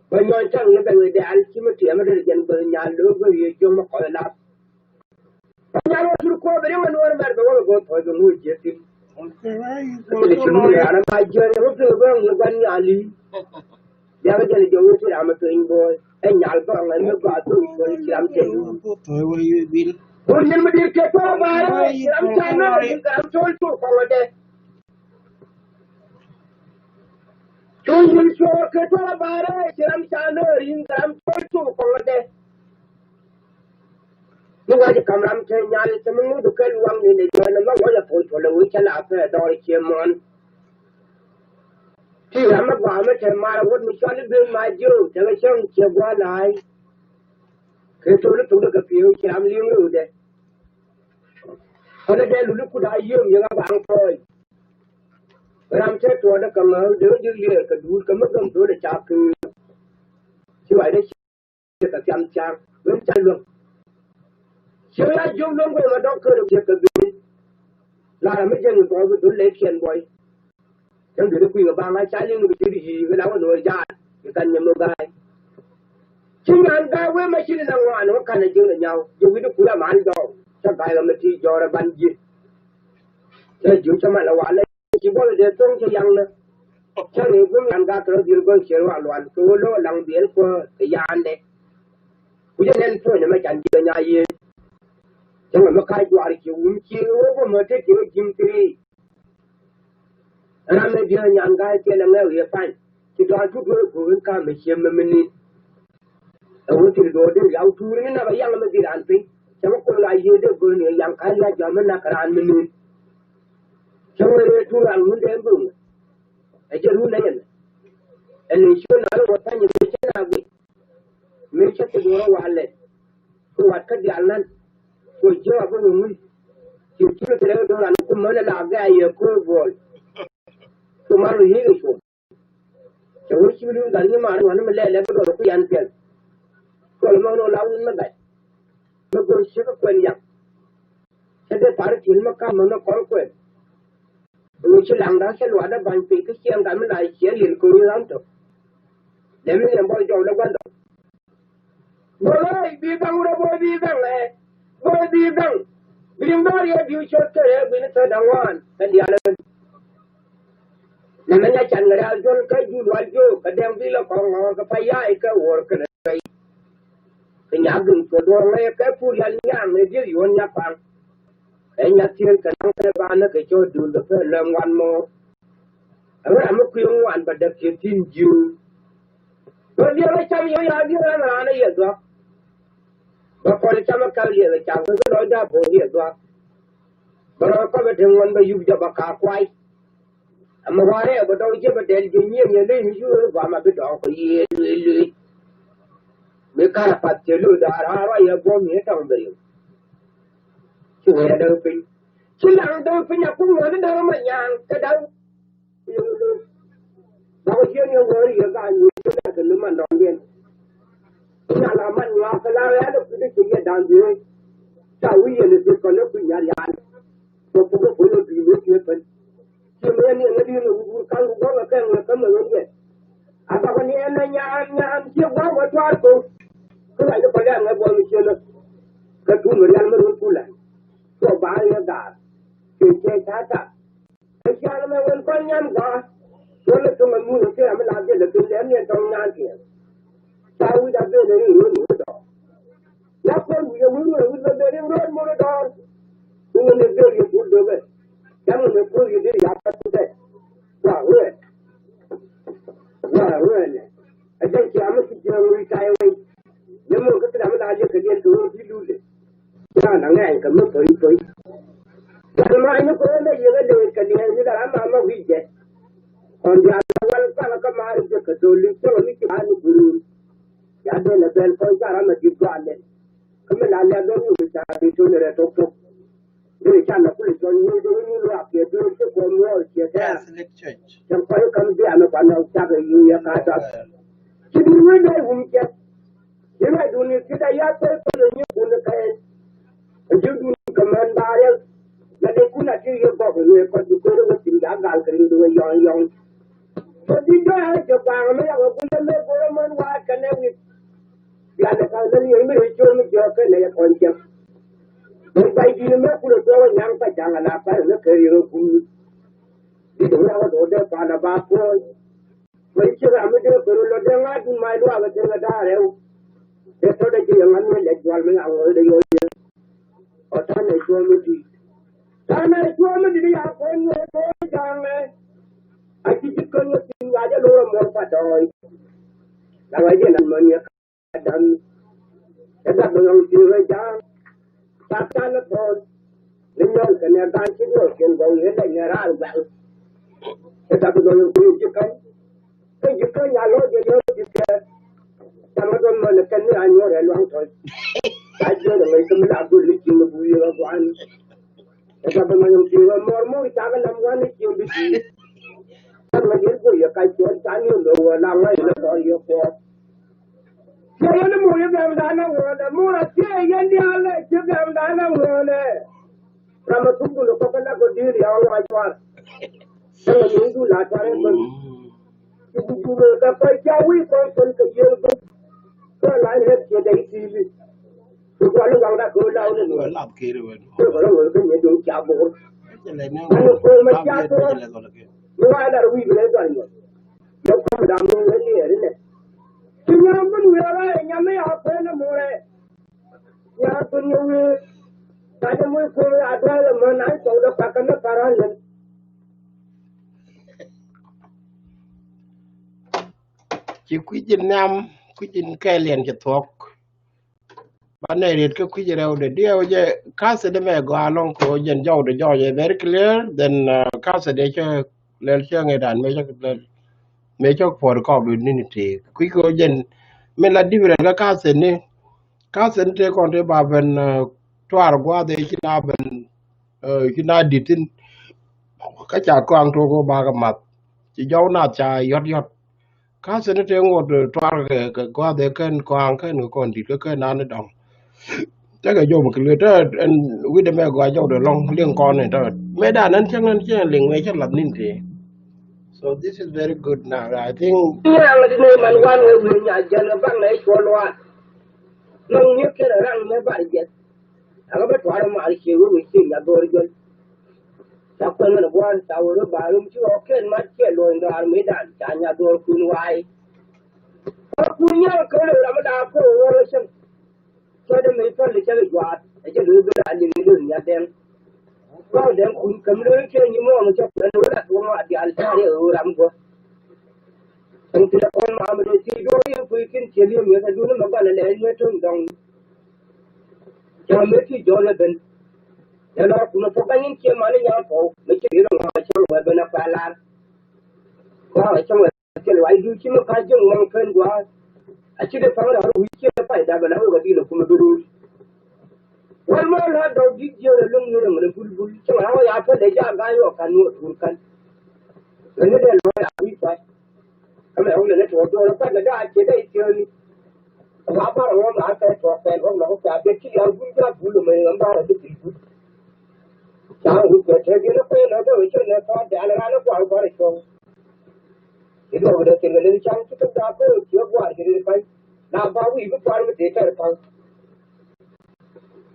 Bä nyɔɔny cam yee bɛ̈k ni dɛ̈ɛ̈l ci mi tiɛɛm mi dee jɛn bä nyal lo̱o̱k bä yee jiɔ̱ŋ mi kɔc lap. Ba nyal wä tur kuɔth bɛ riŋ anuɔr mɛr bɛ wä bɛ goth thɔc bɛ ŋuc jiɛ thim. Kɛ ci mur raan ama jiɛn yɛ wä piŋ bɛ ŋuc guan nyali. Bia bɛ jɛn jɛ wä ti ram piny boy ɛ nyal bä ŋɛ mi gɔaa thok thɔc ci ram cɛ lu. Thɔc wä yue bil. Bur nyin mi dir kɛ tɔrɔ baarɛ ci ram ca nɔr in kɛ ram cɔl tur kɔŋ dɛ. Cu nyin cuɔɔr kɛ tɔrɔ baarɛ ci ram ca nɔr in kɛ ram cɔl tur kɔŋ dɛ. Mi wac kam ram te nyal te mi ŋut kɛ luaŋ ni ni jɔn ma wac a puc wala wi̱c cɛ la pɛ dɔr cie muɔn. Ti ram mi gɔaa mi te mar wut mi cɔl i̱ ben ma jiö te kɛ cäŋ cie gua̱a̱ la̱a̱c. Kɛ tol i̱ thok dee kɛ pi̱ew ci ram li̱eŋ röödɛ. Kɔn i̱ dee lul i̱ kut a yiem yek a baŋ kɔɔc. Ram te tuɔɔdɛ kɛ ŋäär dee wä ji̱ liɛɛr kɛ duut kɛ mi gäm thol i̱ ca köör. Ci wac dee Kɛ thiam thiaŋ wen ca luäŋ. Ciɛ ya jiök luäŋ guɛm a dɔk kör kɛ kɛ ben. Lar a mi jɛn kɛ kɔɔk bi dhul lɛ kiɛn buɔy. Cäŋ duet kui̱ kɛ baŋ a ca liŋ bi ci di yi̱i̱ kɛ la wä nuɔr jaat kɛ kan nyɛ mi ga̱a̱y. Ci nyan ga̱a̱y wee ma ci ni na ŋuan wä kan a jiök ni nyaw jiök wi̱cdɛ kui̱ a mal jɔɔk. Ca ga̱a̱y kɛ mi ti jɔɔr a ban ji̱. Ca jiök ca mal a wal a ci buɔth dee thoŋ cɛ yaŋnä. Cä ŋi̱i̱c bum yan gat kɛ rɔ dhil gɔl ciɛ ruaak lual kɛ ɣöö lo̱k laŋ biɛl kuäär kɛ yaandɛ. Ku jɛ nɛn puɔ̱ny ɛmɛ can ji̱ bɛ nya yiëë. Cä ŋɛ mi ka̱c juaar ciɛ wum ci ɣöö bä mɛ te ti ɣä ji̱m kiri. Ram mɛ diɛ nyan ga̱a̱c ciɛ lɛ ŋɛw yɛ pany ci dɔ̱a̱c tut wee go̱o̱k in ka̱m mɛ ciɛ mɛ mi ni̱n. Ɛ wä thil duɔɔk dee riaw tuur ni nak ɛ yaŋ mi dhil raan piny. Cɛ mi kuɔl a yiëë dee go̱o̱r ni ɛ yaŋ ka̱n ya jɔ̱a̱m mi nak kɛ raan mi ni̱n. Cä wee rɛɛ tuur raan ŋun dee mböŋ. Ɛ jɛ run nɛy ɛmɛ. Ɛ lëë ciö nal wä tha̱ny mi cä na guic. Mi cä thil wä rɔ walɛ. Ku wat kä diaal nan. Ku jiö a bä wä ŋun. Ci ci mi thilɛ wä do̱ran ku män ɛ la gɛ a yɛ köör buɔl. Ku mar wä yiëë kɛ cuɔm. Cɛ wee ci wulun gat ni maar ŋuan ni mi lɛl lɛ bi dɔl ku yan piɛl. Kɔl mɔn ɔ la wun mi gat. Mi go̱r ciek kä kuɛn yak. Cɛ dee par ti̱el mi kam mɔn ɔ kɔl kuɛn. Ɣöö ci laŋda cɛ luaatdä ba̱ny piny kä ciɛŋ gat mi la ciɛ liɛl ko̱ri ram tɔ̱. Lɛ mi liɛm bɔl jɔw lɛ gua̱ndɔ. Boy bi gaŋ rɔ boy bi gaŋ ɛ boy bi gaŋ. Bi riŋ dɔɔr yɛ biu ciöt kɛ rɛɛ guini thätdä ŋuan kɛ diaal ɛ. Nɛ mɛ nya can kɛ rial jol kä jul wal jiök kɛ dɛŋ bi lɛ kɔŋ ŋɔɔk kɛ pa yaay kɛ wuɔr kɛnɛ rɛy. Kɛ nya gin cuɔ duɔr ŋäc kɛ pur yal nyaŋ ɛ dieth yuɔn nya paŋ. Kɛ nya thiel kɛ naŋ kɛ banä kɛ cɔ dul kɛ pɛ lɛm wan mɔ. Ɛ wä ram mi kui̱ ŋuan bɛ däk kiɛ thi̱n jiööŋ. Bä diɛl ɛ cam yɛ ya diɛl ɛ raan ɛ yɛ dhuak. Bä kɔn cam ɛ kal yɛ bɛ cam kɛ lɔcda bo̱o̱r yɛ dhuak. Bä rɔ kɔp ɛ te ŋuɔn bɛ yup jɔp ɛ ka kuay. Ɛmɛ warɛ bɛ dɔw jɛ bɛ dɛl jɛ nyiɛn yɛ ley mi yuöör guam a bi dɔɔk kɛ yiëë luëël luëël. Mi kar a path cɛ lo̱o̱da raar wa yɛ buɔ̱m yɛ tɔŋ bɛ yɛ. Ci wee däk piny. Ci laŋ däk piny a kum ŋuɔ̱n däk ma nyaŋ kɛ däk. Dɔk jiɛn yɛ wä riek a nyi ci lɛ kɛ ni man dɔŋdiɛn. Ci na la man nyuak kɛ la rɛl kui̱dɛ ci yɛ da̱ŋ dueec. Ca wi̱i̱ yɛn i̱ thil kɔn lɛ kui̱ nyal yal. Kɛ puk kɛ kui̱ lɛ bi̱i̱ ni kiɛ pän. Ci mëë ni ŋädi ni wur ka̱n ku guɔ̱k kɛ kɛn ŋäk kä mɛ wen yɛ. A bak ni ɛn na nyaam nyaam ci gua̱k wä tuaar ko̱. Kä ruac ni kɔn lɛ ŋäk buɔl mi ciën lä. Kä tuun mi rial mi run kulan. Tuɔ ba̱a̱ yɛ gaar. Ci cɛ ca tak. Ɛ ciaŋ ɛmɛ wën kɔn nyam gɔaa. Wën lɛ thoŋ ɛ muul ɛ tëë ɛ mi la dhil ɛ piny lɛ ɛn yɛn tɔŋ naan tiɛɛl. Ca wi̱c a dhil ɛ ri wën wä dɔɔk. Ya kɔn wi̱i̱ ɛ wi̱i̱ wi̱i̱ wi̱i̱ bɛ bɛ ri ruɔ̱t mor dɔɔr. Wi̱i̱ wi̱i̱ ni bɛ ri puɔl bɛ bɛ. Cam ni puɔl yi deri ya kɔn bɛ. Wa ruɛ. Wa ruɛ nɛ. A jɛn cia mi ci jiäŋ wi̱i̱ tay wei. Yɛ mor kä ti dam la liɛ kɛ liɛn kɛ wä bi lule. Cia na ŋɛɛny kɛ mi pöy pöy. Cia ma ni kɔn lɛ yɛ kɛ lɛ kɛ liɛn ni la ma ma wi̱i̱ jɛ. Kɔn bia la wal kɔn kä ma ri jɛ kɛ toli cɛ mi ci ba ni gurur. Ya dee lɛ bɛl kɔn ca ram a di gɔaa lɛ. Kä mi la lɛ bɛ wuni ca di toli rɛ tok tok. Dee ca lɛ kuli cɔl nyuur dee wuni luaak kiɛ duur ci kɔn muɔɔr kiɛ tɛɛr. Catholic Church. Cɛ kɔn kam bia mi kɔn nɔk cak yu yɛ ka dɔk. Ci di wuni dee wuni cɛ. Ci ruacdun i̱ ti da ya pɛl pɛl i̱ nyi kun i̱ kɛn. I̱ ji̱ dun kɛ män ba riɛl. Na dee kun a ti riɛl bɔk i̱ wee kɔc bi ko̱r i̱ wee tin ja gal kɛ ri̱w di wee yɔŋ yɔŋ. Kɛ ti jɔ̱ɔ̱n jɛ baŋ mi yak i̱ kun i̱ mɛ go̱r i̱ män waat kɛ nɛ wi̱i̱. Bia lɛ ka̱n lä ni i̱ mi ri̱w ciöör mi jiɔk kɛ nɛ yɛ kɔn cäŋ. Mɛ bay di̱n i̱ mɛ kun i̱ tuɔk i̱ nyaŋ pa jaŋ ala pa i̱ mɛ kɛ riɛl i̱ kun. Di dee wee a wä do̱r dee pa la ba puɔ̱ny. Wec ci ram mi dee kɛ rol lɔ dee ŋa̱c dun mac luaak ɛ tëŋ ɛ da̱a̱ rɛw. Dee tɔ̱ dee ji̱ yɛ ŋa̱c mi lɛc jual mi ŋa̱c ŋɔ̱th dee yɔc yɛ. Ɔ ta̱nɛ cuɔ̱ɔ̱ŋ mi di̱i̱t. Ta̱nɛ cuɔ̱ɔ̱ŋ mi di̱i̱t ya kɔn yɛ kɔn ja̱a̱ŋ ɛ. A ci ji̱ kän yɛ thi̱n ŋa̱c ɛ lo̱r ɛ muɔ̱l pa dɔɔc. La ŋa̱c jɛ nan män yɛ. Adam. Ɛ dap bɛ ɣɔŋ ti wee ja̱a̱ŋ. Pak tan ni pɔl. Ni nyɔl kɛ nɛ gan ci duɔl kɛn gɔŋ yɛ lɛ nyɛ raar guɛl. Ɛ dap bɛ ɣɔŋ ti ji̱ kän. Kä ji̱ kän nya lɔ jɛ yɔ ji̱ kɛ. Tamɛ dɔn mɔ ni kɛn ni a nyɔr ɛ luaŋ tɔy. Ba jiɛ dɛ ŋɛn kɛ mi la gul ni ci mi bu yɛ guan. Ɛ dap bɛ ɣɔŋ ti wee mɔr mur cakɛ lam wan ni ci bi ti. Tamɛ yɛ bu yɛ ka cuɔl ca ni lo wɛ la ŋɔy ni tɔy yɛ kuɔ. Ciɛ yɛn ni mur i̱ gɛmdan ɛ wuɔ̱ɔ̱dɛ, mur a ciɛ yɛn diaal ɛ ci gɛmdan ɛ wuɔ̱ɔ̱dɛ. Ram a thuk dun ɛ kɔk kä lak ɔ di̱i̱r ya ɣɔw a cuar. Cäŋ ɛ luŋdu la cuar ɛ bäŋ. Ci guc guc ɛ kɛ pɛc ca wi̱i̱ kɔn thil kɛ yiëër bäŋ. Kɛ la riɛk ciɛ dɛ i̱ ti̱i̱li. Ci gua̱l i̱ waŋda kɛ ɣöö la wun ɛ luɔ̱ɔ̱r. Kɛ kɛ rɔ ŋöl kä nyɛ duŋ ca bo̱o̱r. Ani ko̱o̱m ɛ ca tuɔɔk. Mi wa lar wi̱i̱ bi rɛ gɔl nyɔk. Yɛ kɔm dam ni wee ni ɛri nɛ. Ti nyam bin wi̱i̱ rɛ nyam mi a kuɛn ni murɛ. Nyam bin ni wi̱i̱. Ka jɛ mui kuɛn a dual mɛ na cɔw dɛ pakä ni paran ni. Ci kui̱c in nhiam, kui̱c in kɛɛliɛn ci thuɔ̱k. Banɛ riet kä kui̱c rɛwdɛ diɛw jɛ ka̱th in mɛ gɔaa lɔŋ kɛ jɛn jɔwdɛ jɔwdɛ very clear, then, uh, ka̱th in cä lɛl cä ŋɛ dan mɛ cä lɛl mɛ cä puɔt kɔp in ni ti kui̱c kɛ jɛn min la different kä ka̱th in ni ka̱th in te kɔn te ba ben, uh, tuar gua̱a̱th in ci na ben, uh, ci na di̱t in kä ca kɔaŋ tok kɛ ba kɛ math ci jɔw nath ca yɔt yɔt. Ka̱th in te ŋot tuar kɛ, kɛ gua̱a̱th ɛ kɛn kɔaŋ kɛn kɛ kɔn di̱t kä kɛn nan dɔŋ. Tekɛ jom kɛ luet tɛ ɛn wi̱cdɛ mɛ gɔaa jɔwdɛ lɔŋ liŋ kɔn in tɛ. Mɛ dan ɛn cäŋ ɛn cäŋ liŋ mɛ cä lath ni̱n tëë. So this is very good now. I think. Raŋ ti nɛy man wan wee wi̱i̱ nya jɛn kɛ baŋ nɛ cuɔl waat. Lɔŋ ni̱et kɛn raŋ mɛ bar jɛn. Aka bä tuar mal cie wee wee cie nya gɔr jɔl. Ca kuɛn mɛn gua̱a̱r ca wee rɔ ba rum ci ɣɔk kɛn mat ciɛ luɔ̱ny dɔaar mëëdan ca nya gɔr kun waay. Kä kun nyal kɛ wee ram daa kɛ wee wee cäŋ. Cɛ dee mëë päl cɛ kɛ juaat ɛ cɛ lo̱c bä daa liŋ i̱ lo̱c nya dɛŋ. Kɔn dɛŋ kun käm lo̱c kɛ nyi muɔɔm cɛ kuɛn wee lat wä ŋɔak diaal ca riɛk ɣöö ram guɔ. Ɛn ti la kɔn maam dee ti duɔ̱ɔ̱r in kui̱ kin cië li̱em yɛ kɛ duun mɛ gua̱n ɛ lɛɛc wee to̱ŋ dɔŋ. Cä mëë ti jɔl ɛ ben. Yɛ lɔ kun ɛ pɔk ka nyin cië man i̱ nyaam pɔw mëë ci riet ɛ ŋɔak ɛ cäŋ wɛ ben ɛ kuɛ lar. Ŋɔak ɛ cäŋ wɛ kɛl wac duc ci mi ka̱c ji̱ ŋuɔ̱ŋ pen gua̱a̱r. A ci dee pa̱ŋ rɔ̱ wi̱c cië pay dap ɛ la wek ɛ dil ɛ kum ɛ bi ruuc. Wal ma la dɔk di̱t jiök ɛ lo̱ŋ ni rɛm rɛ bulbul cä ŋa̱ wä ya pälɛ jaak ga̱a̱c wä ka̱n wä tuur ka̱n. Ɣän ni dee lɔ̱ɔ̱c a wi̱i̱ pa̱c. Kä mɛ wä lɛ ni tuɔɔk duɔɔr ɛ pa̱c kɛ da̱a̱ ciɛ dee i̱ tiääni. Ɛ wa bar ɛ ŋɔ̱ɔ̱m la̱a̱r pɛl tuɔɔk pɛl wä mɛ wä kɛ a bet ci liaw bul jaak bul ɛ mɛ ɣän bar ɛ bi thil bul. Ca wä wi̱i̱ pɛl tɛk yɛn ɛ pɛl ɛ bä wä cä nɛ kɔɔt dɛ̈ɛ̈l ɛ ran ɛ kua̱r ɛ bɔr ɛ cuɔ̱ŋ. I̱ duɔ̱ɔ̱k dee thil kɛ leth ca̱ŋ ci kɛ da̱a̱k kä ɛ ciɛ gua̱a̱r kɛ ri pa̱ny. La ba wi̱i̱ bi kua̱r mi tëë tɛr pa̱ŋ.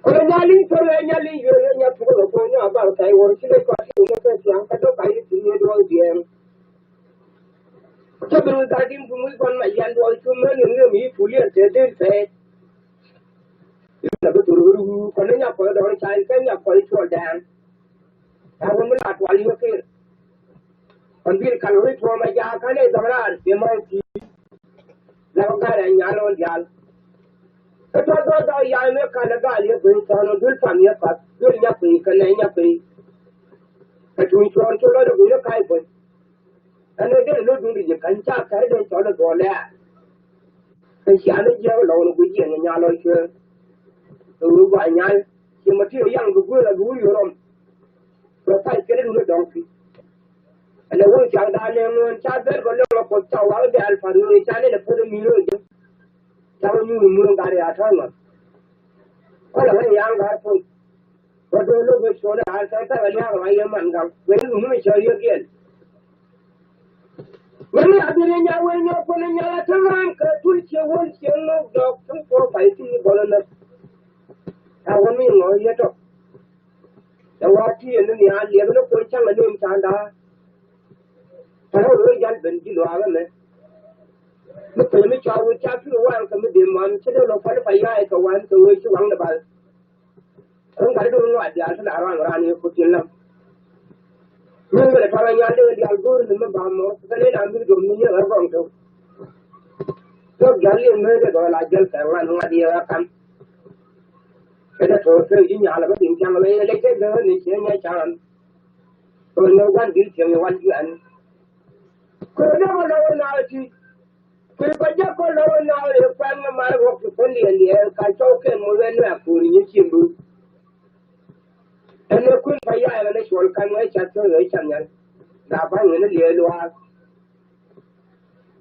Kɔn nya li̱ny pär ɛ nya li̱ny yuëë ɛ nya pukɛ lɔ kuɔ̱ny nya bal kɛy wor ci lec kɔn ci wun ɛ kɛ thia̱ŋ kä dɔ̱k ka yi̱ thi̱n yɛ duɔ̱ɔ̱k jiɛɛm. Cä bi ruth dak di̱n pum wi̱i̱ kɔn ma yan duɔ̱ɔ̱k cu män ni ŋi̱em yi̱ pul yɛn tëë dël pɛɛt. I̱ la bi thur ɣöö kɔn ni nya kɔc dɔɔr ca i̱ kɛ nya kɔc cuɔl dɛɛŋ. Ɛ wä mi la tual yio̱k ki̱i̱r. Kɔn bil kal ɣöö tuɔɔm ɛ jaak kän i̱ dhɔk raar i̱ mɔɔk ki̱i̱. La kɔ gat ɛ nyal ɣän diaal. Kä tɔ̱ dhɔk dhɔk ya̱a̱ mi kal ɛ gal yio̱k ki̱i̱r tɔɔn ɣän dul pam yio̱k kɔth dul nya ki̱i̱r kɛ nɛy nya ki̱i̱r. Kä tuny cuɔɔr cu lɔc ɛ gui̱n ɛ ka̱c puɔ̱ny. Ɛn ɛ dee lo̱cdun ti ji̱ ka̱ny ca kɛ̈r dee cɔl ɛ dhuɔl lɛ̈ɛ̈r. Kä ciaŋ ni jiääk lɔw ni guic jiɛn ni nyal lɔc cuëër. Kɛ ɣöö gɔaa nyal ci ma ti yaŋ bi guëër a bi wur yio̱rɔm. Kɛ pal kɛn dun ɛ dɔŋ ti. Ɛn ɛ wur ciaŋ da̱a̱n ni ŋuɔ̱n ca ber kɛ lɔŋ ɛ kuɔth ca wak dɛɛl pa̱r ɣöö ca ni lɛ puɔ̱th ɛ mi̱i̱n ɣöö jɛ. Ca wä nyuur muɔ̱ɔ̱ŋ gat ya tɔ̱ ŋɔth. Kɔn ɛ ŋäc yaŋ gat puɔ̱ny. Wä do̱r lo̱k ɛ cuɔ̱n ɛ raar kɛ thɛk ɛ lia̱a̱k ɛ ŋa̱c yɛ man gaŋ wëë ni ŋun cɔl yɛ giɛl. Wëë ni a dhil yɛ nya wëë nyɔk kuɔn ɛ nyal a te ram kɛ tul ciɛ wän ciɛ ŋɔk dɔɔk tuŋ kuɔr bay tuŋ ni bɔl ɛ näk. A wä mi ŋɔ̱ɔ̱c yɛ tɔk. Ɛ wa ti yɛ ni ni a liɛk ni kuɔn caŋ ɛ ni in ca̱nda. Tɛrɛ wee jal ben ji̱ luaak ɛmɛ. Mi pɛl mi cɔal wee ca tui̱ waŋ kɛ mi dee muan ci dee lɔ pal pa yaay kɛ wan kɛ wee ci waŋ ni bal. Kä ŋa̱t dee wee ŋɔak diaal ti la ruaŋ raan yɛ kutin lam. Min bɛ lɛ tɔl a nyal dee diaal go̱o̱r ni mi ba mɔ kɛ lɛ la mi dom ni yɛ ɣär gɔŋ tok. Tok jal yɛ mɛ dee dɔl a jɛl kɛ ŋa̱t ŋa̱t yɛ ɣär kam. Kɛ dee to̱o̱r pek ji̱ nyal bä tin caŋ bɛ yɛ lɛ cɛ gäär ni ciɛ nyɛ caŋ. Kɛ wä nyɔk gua̱n bil cieŋ i̱ wal ji̱ ɛn. Kɛ wä dee wä lɔw wä naath ti. Kɛ wä jɛ kɔ lɔw wä naath i̱ kuɛn ŋä mar ɣɔk ti kuäär liɛɛl liɛɛl ka cɔw kɛn mɔ wee nɔɛ a ko̱o̱r i̱ nyɛ cieŋ bi. Ɛn ɛ kuën pa yaay ɣän ɛ cuɔl kan wee cath kä ɣöö cath nyal. La ba̱ny ɣän ɛ liɛɛl luaak.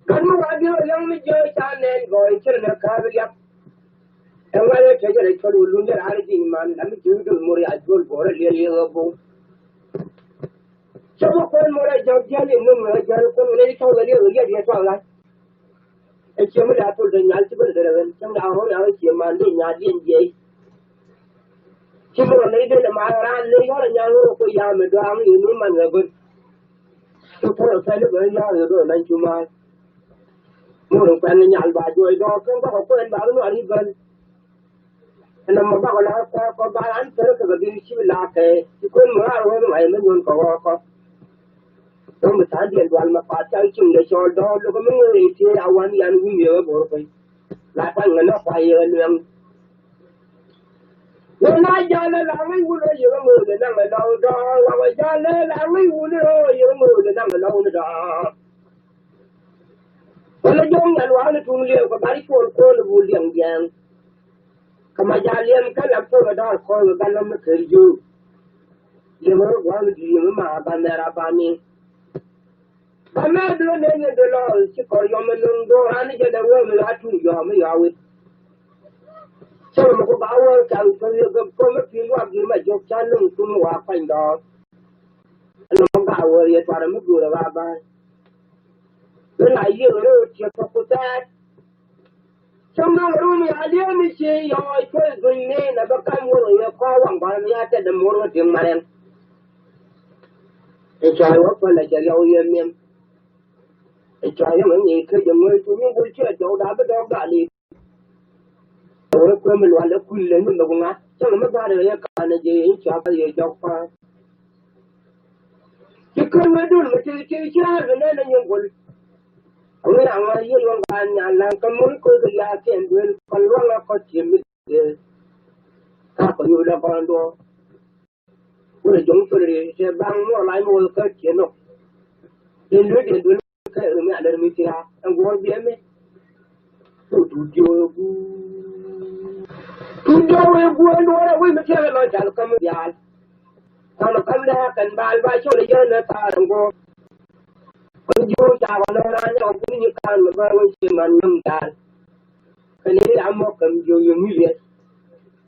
Gat mi wa di̱t ɔ liaŋ mi jiök ca nɛn gɔɔy cir nɛ ka̱a̱k riap. Ɛn ŋa̱c ɛ tɛcɛ rɛc päl wä luny jɛ raar ji̱ man lam mi jiök döl mor ya juɔl guɔ̱ɔ̱r ɛ liɛl liɛl ɣä bo̱o̱. Cä bä kuɛn mor ɛ jɔk jiäl in nöŋ ɛ jäl kuɛn ɣä nɛy cɔl ɛ liɛl ɣä liɛl yɛ tuaŋ ŋa̱c. Ɛ ciɛ mi la thol te nyal ci ben derɛ ɣän cäŋ la ɣɔn ya ɣä ciɛ man dee nyal diɛn jiɛc. Ci mi rɔ nɛy den ɛma raan ley ɣɔr ɛ nyaŋ ɣöö kuɛ ya̱a̱m ɛ dɔaŋ in mi man ɣɛ ben. Ci puɔl ɛ pɛl i̱ ben ya̱a̱m ɛ dɔɔn na̱ny cu ma̱a̱l. Mi rɔ kuɛn ɛ nyal ba juɔc dɔɔk kɛn bäkɛ kuɛn ba bi nuar i̱ ben. Ɛn ɛmɔ bäkɛ la kɔɔkɔ ba raan pɛr kɛ kɛ bi ci bi la kɛ ci kuën mi raar ɣöö mi ŋa̱c mi nyuɔ̱n kɛ ɣɔɔkɔ. Dɔ̱ŋ bi tha̱a̱ŋ diɛn dual mɛ path ca ciŋ dee cɔɔl dɔɔk lukɛ mi ŋöö i̱ tiee a wan yan wi̱i̱ yɛ ɣä bo̱r piny. La ta̱ŋ ŋä nä kua yɛ ɣä luɛŋ. Wä na jalɛ la ŋäc wun rɔ yɛ ɣä ŋöö dee naŋ ɛ lɔw dɔɔk wa wä jalɛ la ŋäc wun rɔ yɛ ɣä ŋöö dee naŋ ɛ lɔw ni dɔɔk. Wä lɛ jɔ̱ŋ yan wa ni tuŋ liɛw kɛ bari cuɔl ko̱o̱l bul diɛŋ diɛŋ. Kä ma jal liɛm kä lam thok ɛ dɔɔr kɔn wä gat lam ni ker jiök. Liɛm rɔ gua̱a̱ŋ di̱i̱t mi ma ba mɛr a ba ni. Ba mɛr bi rɔ nen ni bi lɔ ci kɔr yɔm mi nuŋ do̱ran ni jɛ dɛ wee mi la tuŋ yɔm mi yɔa wit. Cɛ mi ku ba wee kɛl thok yɛ gɛ ko̱m mi pi̱i̱n wak ji̱ ma jiök ca nuŋ tum wa kuany dɔɔr. Ɛn nɔmɔ gaak wee yɛ tuarɛ mi go̱o̱rɛ ba ba̱a̱. Bi la yiëë röö tiɛk kɛ ku thɛɛr. Cäŋ dɔ̱ŋ run ya li̱em i̱ ci yɔɔc kuec gui̱ny ni na bi kam wun yɛ kɔɔk waŋ gɔ̱a̱r mi ya tɛt däm wun kä ti̱ŋ marɛŋ. I̱ cɔɔc wä kuäl a cɛ riɛw yɛ miɛm. I̱ cɔɔc yɛ ŋäc ŋi̱i̱c kecɛ ŋööc tuŋ i̱ bul ciɛ jɔw da̱a̱ bi dɔɔk da̱a̱ li̱i̱k. Wä kuäm lual ɛ kui̱l lɛ ni lok ŋa̱ cäŋ mi ba̱a̱r yɛ ka̱n ɛ jɛ i̱ cɔɔc kä yɛ jɔk pa̱a̱. Ci kän wee dul mi ti ti ci raar bi nɛn a nyɔk gol. A ŋi̱n a ŋa̱ yiël wä ŋa̱ nyan la̱ŋ kä mun ko̱r kɛ liaak kɛn duel kɔn luaŋ a kɔt ci mi dee. Ka kɔ yop lɛ kɔn duɔ. Wurɛ jɔŋ thol ri tɛ baŋ muɔ lac mi wä kä ci nɔk. Dee luet dee duel kä ri mi a lär mi ci raar ɛn guɔ̱ɔ̱r biɛ mi. Tut diɔ̱k wee guur. Tut diɔ̱k wee guur ɛn duɔ̱ɔ̱r ɛ wi̱i̱ mi tiɛɛk ɛ lɔc cal käm diaal. Kam ɛ käm dee kɛn baal ba col ɛ yɛn ɛ thaar ɛn guɔ̱ɔ̱r. Kɔn jiöök ca kɔn ɛ raan nyɔk ɛ pun nyi ka̱n mi bä wee ci man nyɔm diaal. Kɛn ɛ ri amɔ käm jiöök yɛ mi yɛ.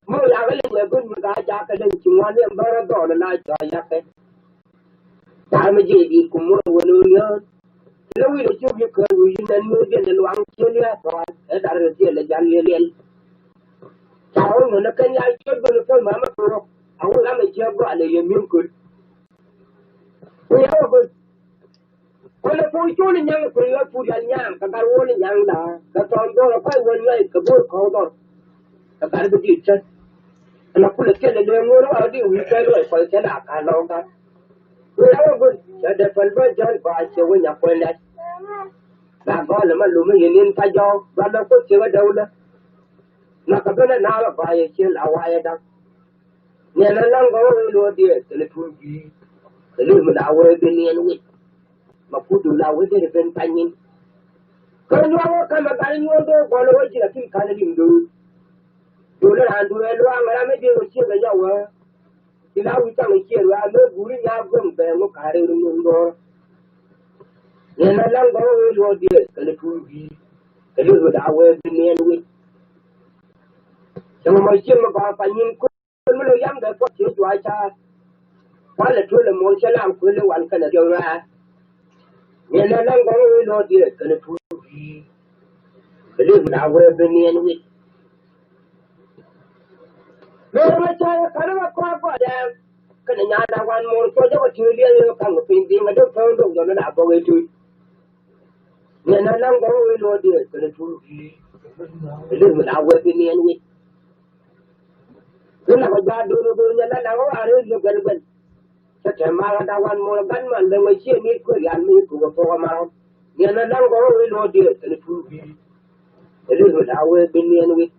Mɔ yakɛ leny ɛ bun mi ka jakɛ leny ci ŋuan yɛn bärä dhɔɔl ɛ la cɔal yakɛ. Ca mi jiɛc di̱i̱t kum mur ɛ wä lo̱o̱ yään. Lɛ wi̱i̱ lɛ cuk yɛ kään wi̱i̱ yi̱n ɛn mi jiɛn ɛ luaŋ ciël yɛ thɔɔl ɛ dar kɛ kiɛl ɛ jal yɛ liɛl. Ca wä ŋun ɛ kɛn ya ciöt bän ɛ päl mamä tuɔɔk a wä lam ɛ ciɛ gɔal ɛ yɛ mi̱em köl. Wi̱i̱ ya wä bän. Kɔn ɛ puɔ̱k col ɛ nyaŋ ɛ kui̱ ɣä pur yal nyaŋ kɛ gat wol ɛ nyaŋ da̱a̱ kɛ tɔn dhɔr ɛ kuay wä nyuay kɛ bo̱o̱r kɔw dhɔr. Kɛ Gat bi di̱i̱t cän. Ɛn a kulɛ thilɛ lëë ŋuɔ̱n wa di wi̱i̱ kɛ luɔc kɔc thilɛ a ka̱n lɔ̱ŋ ka̱n. Wëë a wä go̱l cɛ dee päl bä jän ba ciɛ wä nya kuɛn lɛt. Ba gɔl ɛmɛ lum i̱ yɛ ni̱n pa jɔw ba lɔ kuoth ciɛ wä däwlä. Nakä ben ɛ naal ɛ gɔaa yɛ cieŋ la wa̱a̱ yɛ da̱ŋ. Niɛn ɛ la̱ŋ gɔw ɛ wee luɔ̱ɔ̱r diɛɛr kɛnɛ tuur bi̱i̱. Kɛ lur mi la wee bi niɛn wit. Ma kudu la wee deri ben pa nyin. Kä nyuak wä kamɛ gat nyuɔ̱ɔ̱r do̱r gɔl ɛ wee ji̱ la tin ka̱n ɛ lim do̱r. Do̱r lɛ raan duee luaŋ ɛ ram ɛ diɛɛr ɛ cieŋ ɛ yɔw ɛ. Ci la wi̱c taŋ ɛ ciɛɛr wee a mëë guuri nyaa guäŋ bɛɛ ŋu ka̱r ɛ ri ŋun do̱r. Niɛn ɛ la̱ŋ gɔw ɛ wee luɔ̱ɔ̱r diɛɛr kɛnɛ tuur bi̱i̱. Kɛ lur mi la wee bi niɛn wit. Cäŋ mɔ cieŋ mɛ gɔaa pa nyin kuël mi lo̱k yam kɛ puɔth cië juaac ca̱a̱t. Kualɛ tuölɛ muɔ̱ɔ̱n cä lam kuël i̱ wal kɛnɛ diɔw ruaar. Niɛn ɛ la̱ŋ gɔ̱ŋ i̱ lo̱o̱diɛ kɛnɛ tuur bi̱i̱. Kɛ li̱th mi da̱a̱ wee bi niɛn wi̱c. Mëë mɛ ca̱a̱t ɛ ka̱n i̱ kɛ kɔak gɔaa dɛɛm. Kɛnɛ nyan da̱a̱ wan muɔ̱ɔ̱n cuɔ̱c jɔk ɛ ti̱i̱ liɛl i̱ ka̱ŋ kɛ piny dhi̱i̱ŋ ɛ dee päŋ dok jɔn i̱ da̱a̱ bɔk i̱ tuc. Niɛn ɛ la̱ŋ gɔ̱ŋ i̱ lo̱o̱diɛ kɛnɛ tuur bi̱i̱. Kɛ li̱th mi da̱a̱ wee bi niɛn wi̱c. Kä nak ɔ jaa do̱n ɔ do̱n nyɛ la nak ɔ a rëë yɛ guɛl guɛl. Kä tɛm mal ɔ da̱k wan muɔl ɔ gat mal lɛ wee ciɛ ni̱t kuël yan mi kuk ɔ pok ɔ mal ɔ. Niɛn ɔ la̱ŋ gɔ̱ ɔ wee luɔ̱ɔ̱diɛ kɛnɛ tuur bi̱i̱. Ɛ li̱th mi da̱a̱ wee bi niɛn wi̱c.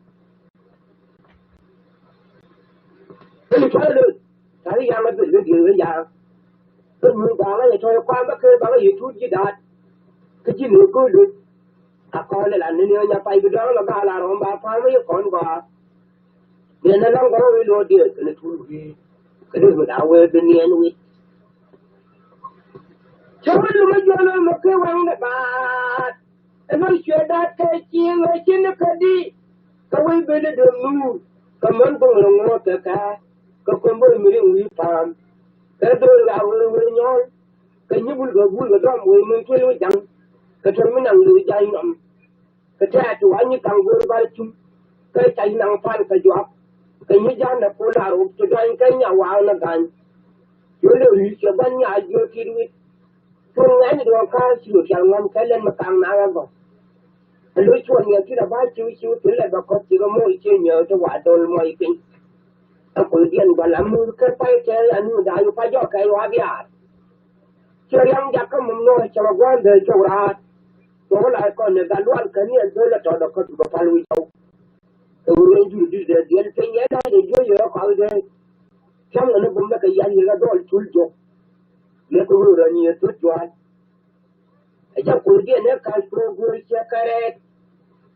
Kä ni cɔl ɛ lo̱c. Tari yaŋ ɛ bil kä diëëŋ kä yaŋ. Kä nyuur baŋä yɛ tɔ̱ yɛ kuam bä kee baŋä yɛ tuut ji̱ daat. Kä ji̱ ni go̱o̱l ɛ. A kɔn lɛ la ni ni nya pay bi dɔ̱ŋ lɔ gaal a rɔm ba pa̱a̱m yɛ kɔn gɔaa. Niɛn ɛ la̱ŋ gɔ̱rä wi̱i̱ luɔ̱ɔ̱diɛ kɛnɛ tuur wi̱i̱. Kɛ ni mi da̱a̱ wee bi niɛn wi̱i̱. Cɛ wee lumä jiɔn ɛ mɛ kee waŋdɛ baat. Ɛn ɣöö cuɛ da̱a̱t kɛ cieŋ ɣöö ci ni kädi. Kä wec ben ni dee nuur kɛ män go̱o̱r ɛ ŋuɔ̱ɔ̱t kɛ kɛ. Kɛ ko̱m bä mi riŋ wi̱i̱ pa̱a̱m kɛ do̱r ɣaa ɣöö ɣöö nyɔ̱ɔ̱l. Kɛ nyi bul kɛ bul kɛ dɔ̱m wec min tuel mi ja̱ŋ. Kɛ tuel mi naŋ lo̱c ja̱ny nɔm. Kɛ tɛ̈t ti wa nyi kaŋ go̱o̱r bar cum. Kɛ ca̱c naŋ pal kɛ juak. Kɛ nyi ja̱n dee kol a rop ti dɔ̱ny kɛ nya waak ni ga̱ny. Cuɛ lɛ wi̱i̱ cɛ gua̱n nya jiöt tit wi̱i̱. Cuɔ̱ŋ ŋɛ̈ny duɔ̱ɔ̱ŋ ka̱a̱c ci wä pial ŋɔ̱m kɛ lɛn mi ka̱a̱ŋ naath ɛ gɔ̱. Ɛ lo̱c cuɔ̱ɔ̱n yɛ ti rɔ ba̱a̱c ciw ciw ti lɛ bɛ kɔ̱th cikɛ moc cië nyääk ti wa dhol muɔc piny. Ɛ kui̱diɛn gua̱l amuth kä pay tɛɛr anu da̱a̱c yu pa jɔk kɛɛc wa biaar. Ciɛ riaŋ jakä mum nuɔ̱ɔ̱c cɛ wä gua̱a̱n dee cok raar. Cok la kɔn ni gat lual kä ni ɛ dhol ɛ tɔt ɛ kɔ̱th bɛ pal wi̱c ɔw. Ɛ wä rɛy jur di̱t dee diɛl piny ɛ da̱a̱c ɛ juɔ̱c yɛ kɔak dee. Cam ŋä ni bum bɛ kɛ yan yɛ kɛ dhɔl cul jok. Yɛ kɛ wä rɔ ni ɛ thut jua̱a̱l. Ɛ cä kui̱diɛn ɛ ka̱c kui̱ guur ciɛ kärɛɛt.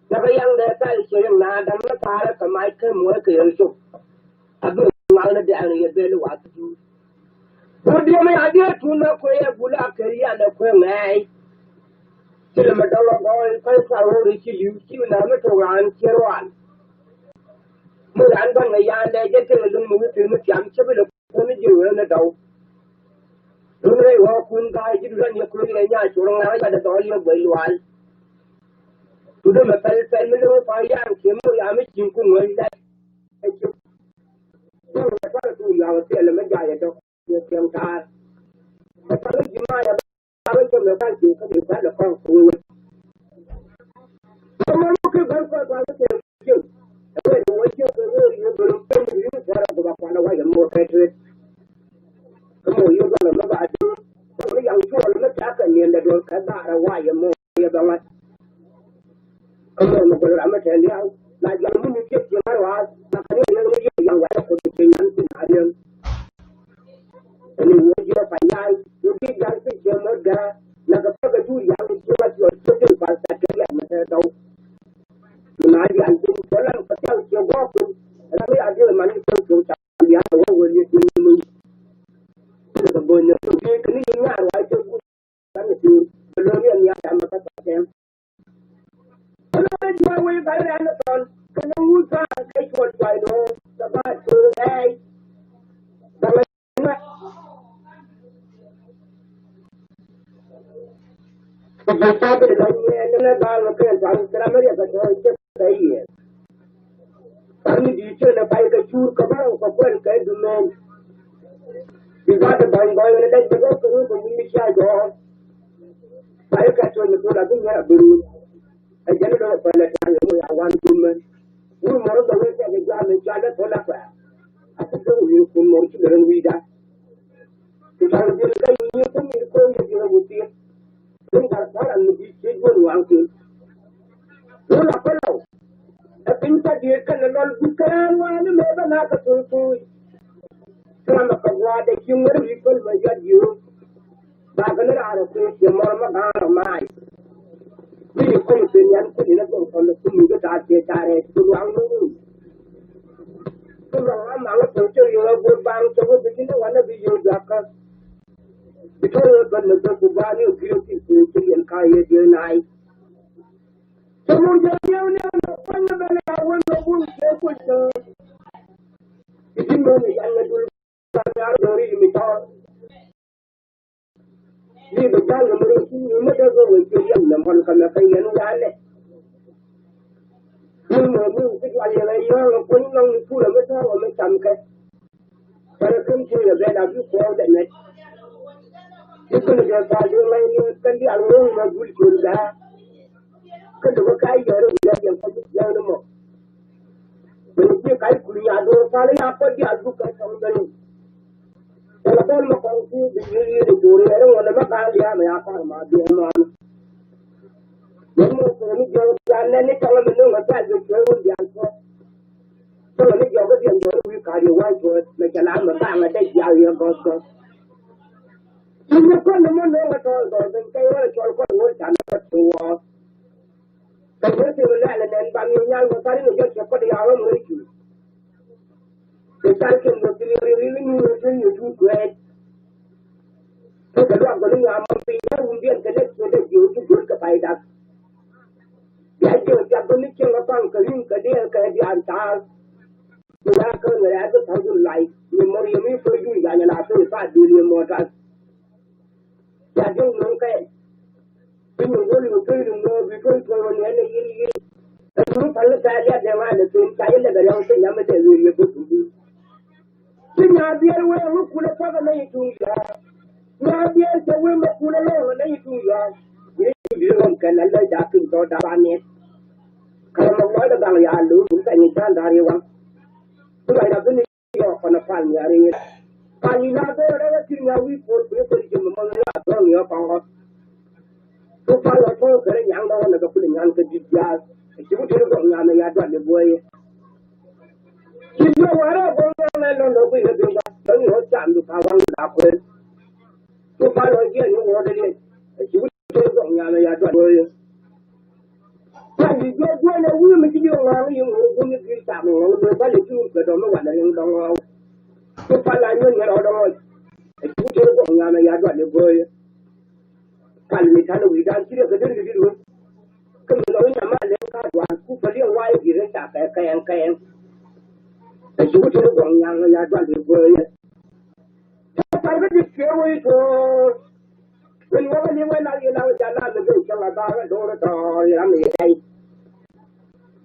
Cä bä yaŋdɛ thal ciɛ riŋ na da̱ŋ ni pa̱a̱rä kɛ mac kä muɔ̱ɔ̱c kɛ yɛl cop. A bi ŋuak ni dɛɛŋ yɛ bel wath duut. Kui̱diɛn mi a diee tun mɛ kui̱ ɛ gul a kɛ rian ɛ kui̱ ŋɛɛc. Ci lɛ mɛ dɔl ɔ gɔɔy kɔc kua̱r ɣöö ri ci li̱w ci mi na mi tok raan ciɛ rual. Mi raan bän mɛ yaan dɛ jɛ tëë luŋ mi wi̱i̱ pi̱n mi tiam cä bi lɛ Kun ji̱ wee ni dɔw. Dun rɛy wä kun ga̱a̱c ji̱ dudan yɛ kun yɛ nya cur ŋa̱ yɛ dɔl yɛ guey lual. Tudä mɛ pɛl pɛl mi lo̱ pa yan kiɛ mi ya mi ci̱ŋ kun wee lɛt. Dun rɛ pal kun ya wä thil mi ja yɛ dɔk yɛ kiɛm taar. Mɛ pal ji̱ ma yɛ Ba wec kɛ mɛ kal ji̱ kä dee kal lɛ kɔn kɛ wee wec. Kɛ mɛ muk kɛ bär kɔn ba wec kɛ ji̱. Ɛ wec mɛ wec ji̱ kɛ wee ri̱ bär kɛ mɛ ri̱ bär kɛ ba kɔn wec mɛ wec kɛ tuet. Kɛ mɛ wec bär mɛ ba duŋ. Kɛ mɛ yaŋ cuɔl mɛ ca kɛ niɛn dɛ duɔl kɛ ba rɛ wec mɛ wec bɛ ŋa̱t. Kä mɔ mɛ gɔl ram mɛ tɛl yaw la jɔl mi ni kiɛ tiɛŋ ar wath la kɛ ni riɛŋ ni yɛ yaŋ wath kɛ ni tiɛŋ an tin a riɛŋ. Ɛn ni wä jiɛ pa yaŋ ni bi jaŋ ti tiɛŋ mɔ gɛrɛ la kɛ pɛ kɛ jur yaŋ ni tiɛŋ a tiɛŋ tiɛŋ pal sa kɛ riɛk mɛ tɛ dɔw. Ni ma di an tin kɔ lam kɛ tiɛŋ tiɛŋ gɔɔ kun ram mi a di man ni tiɛŋ tiɛŋ ca bi an kɛ wä wä ni tiɛŋ ni. Ni kɛ bä ni tiɛŋ kɛ ni ni nyar wa tiɛŋ kun. Kɛnɛ tuur kɛ lo̱r yɛn ya tɛmɛ kä tɔ̱tɛm. Kɛ lo̱r yɛn juɔ̱ɔ̱r wec kɛ rɛn ni thɔn kɛnɛ wut kɔaŋ kɛ cuɔl cuay do̱o̱ŋ kɛ ba tuur rɛɛc. Kɛ mɛ mɛ kɛ jɛ tha̱a̱ŋ bi lɛ nyɛɛn ni mɛ baal mɛ kɛn tɔ̱ kɛ ram mi riɛk kɛ tɔ̱ cɛ kɛ yiëë. Kar mi di̱i̱t cien ɛ pay kɛ cuur kɛ bärɔw kɛ kuɛl kɛ dumɛn. Bi gua̱a̱th ɛ ba̱ny gɔɔy ɣän ɛ dɛc bɛ gɔw kɛ ɣöö kɛ wi̱i̱ mi cia jɔɔk. Pay kɛ tuɔ̱c mi tuɔ̱l a bi ŋäär a bi ruun. Ɛ jɛn ɛ lɔc ɛ pɛl ɛ ta̱a̱ yɛ ŋot a wan kum män. Wur mɔr dhɔr wee tɛk ɛ juaar ni cual dee thol a kuɛɛr. A ti thok wi̱i̱ kun mɔr ci lɛ rɛn wi̱i̱da. Ti tɔŋ ji̱n kä nyi̱i̱ kum in ko̱o̱m ni ji̱n a wut thiek. Rin bar kua̱ran mi di̱i̱t ciec wun waŋ thiek. Wun a päl ɔ. Ɛ piny pa diet kɛn ɛ lɔl but kɛ raan wa̱a̱ ni mëë bä na kɛ thul thuuc. Ti ram ɛ kɛ gua̱a̱r dee ci ŋuɛ̈t wi̱i̱ päl mɛ yɔt yio̱o̱k. Ba kɛ ni raar ɛ kuëë ciɛ mɔr mɛ ga̱a̱r ɛ maac. Wi̱i̱ päl pën yan kui̱ni ni gɔŋ tɔl ɛ kum mi bi taar ciɛ taar ɛ ci luaŋ ni wun. Ti luaŋ a maŋ ɛ pën cɛ yio̱o̱k ɛ go̱o̱r baŋ cɛ wä bi ti ni wanɛ bi yio̱o̱k jakä. Bi tɔr ɛ bän ni bä ku ba ni ɛ kui̱ ɛ ti kuëë ci yɛn ka̱a̱ yɛ diee naay. Cɛ mur jɛ diɛw ni ɛn ɛ kuany ɛ bän ɛ a wän ɛ wun cɛ kuc cɛ. Ti ti mɛ ni yan ɛ dul ba ni ar dɔri mi tɔr. Bi bi jal ni mur ti ni mɛ dee bä wä cɛ yɛn nɛ mɔn kä mɛ kä yɛn wanɛ. Ni mɔ ni ti jal yɛn ɛ yɔ̱ɔ̱ŋ ɛ kuany nɔŋ ni pur ɛ mɛ tɔr ɛ mɛ cam kɛ. Kɛnɛ kän ti yɛ ben a bi kuɔɔk dɛ mɛt. Ti kän jɛ pal di ŋa̱c ni kän di al ŋo̱o̱ŋ ma gul col gaa. Kä dɔ̱k kä yɛr in yɛr yɛn kɔc yɛn mɔ. Kän ti kac kul ya do̱r pal ya kɔc di a duk kɛ tɔŋ ben. Kɛnɛ bɛl mɔ kɔŋ ti bi yir yir in do̱r yɛr in ŋuɔ̱n mɛ gaa liaam ya kɔr ma biɛn mɔn. Yɛn mɔ kän mi jɔw ya nɛn ni tɔŋ mi nuŋ a pal bi cuɛ wun diaal kɔ. Tɔŋ ni jɔk kä diɛn jɔk ni wi̱i̱ ka̱a̱t yɛ wa̱a̱ cuɔ̱ɔ̱t mɛ cɛ la̱a̱ŋ mɛ ba̱a̱ŋ ɛ dee jiaak yɛ gɔ̱th gɔ̱th. Ci ni kɔn ni mɔ nööŋ ɛ tɔɔl gɔ̱r ben kɛy wä cɔl kɔn wä ca ni kɔn ci wä. Kɛ wä ci wä lɛl ɛ nɛn ba mi nyal wä kari ni jɔk cɛ kɔn ya wä mɛ cu. Kɛ cal kɛn wä ci ni ri ri ni wä ci ni cu kuɛɛt. Kɛ kɛ luak gɔ̱r ni nyam mɔ piny wä wun diɛn kɛ lek ci wä dee ji̱ wä ci go̱r kɛ pay dak. Bia jiök jak bä mi cieŋ kä kɔn kɛ ri̱ŋ kɛ diɛɛr kɛ diaal taal. Bia kä ŋɛ rɛ̈ɛ̈k kä thɔ̱r jun lay ni mɔr yɛ mi pöc jun ya̱ny ala pöc pa dul yɛ mɔr tath. Bia jiök no̱o̱ŋ kɛɛl. Bi nyin go̱l yɛ pöc ri mɔr bi pöc pöc wä niɛn ni yin yin. Ɛ mi pal ni pɛl ya dee ŋa̱n ni pöc ca yɛ lɛ bɛ riɔ̱ŋ pöc yam mi dee wëë yɛ bä duŋ duŋ. Ci nyaa biɛl wee ŋä kulɛ kuakä nɛ yi tuŋ yɔɔ. Nyaa biɛl cɛ wee mɛ kulɛ lɔɔŋä nɛ yi tuŋ yɔɔ. Yee ci bi rɔm kɛn a lɛ ja̱a̱k ki̱n tɔ̱ da̱p a miɛt. Kärɛ mɛ mɔc dɛ gaŋ yaa lo̱o̱ mun kɛ nyin ta̱a̱n da̱r yi waŋ. Ci ruacda bi ni yɔɔ kɔn a pal nyaa ri nyin. Pal yi na bee rɛw a ki̱n nyaa wi̱i̱ puɔl kulɛ beri jɛ mɛ mɔc yaa bäŋ yɔɔ kɔŋ ɣɔk. Cu pal ɔ tuɔɔk kɛ rɛ nyaŋ dɔ̱ŋ ɔ nɛ kɛ kulɛ nyaŋ kɛ di̱t diaal. Ɛ ci ku tëë gɔŋ nyaŋ ɛ ya dual yɛ buɔyɛ. Ci jiök warɛ gɔŋ nyaŋ ɛ lɔ̱ŋ dɔ̱ŋ kui̱ kɛ duŋ ba dɔ̱ŋ yɛ ɣöö cam du ka waŋ du la kuɛl. Cu pal ɔ jiɛn ni ɣöö dee liɛc. Ɛ ci ku tëë gɔŋ nyaŋ ɛ ya dual buɔyɛ. Pal yi jiök duɔl ɛ wi̱i̱ mi ci jiök ŋɔaŋ yi ŋöö gum yi gi̱r cam ŋɔŋ lo̱c pal yi ci wut kɛ dɔ̱ŋ mi walɛ liŋ dɔ̱ŋ ɣɔw. Cu pal a nyuɔ̱n yɛn ɣɔw dɔ̱ŋ ɣɔc. Ɛ ci ku tëë gɔŋ nyaŋ ɛ ya dual yɛ buɔyɛ. Pal mi ta̱nɛ wi̱i̱dan ci riɛk kɛ deri kɛ di̱t wä. Kä mi lɔ wi̱ny ama lɛŋ ka dual ku päl yɛ wa̱a̱ i̱ di̱t rɛ ca kɛ kɛɛŋ kɛɛŋ. Ɛ ci wä tëë gɔŋ nyaŋ ya dual i̱ bööyɛ. Ca pal kä di̱t kiɛ wä i̱ to̱o̱r. Wën wä kä li̱w wä lal yɛ la wä ca la mi ben cäŋ a ba wä do̱r dɔɔr yɛ ram yɛ dɛy.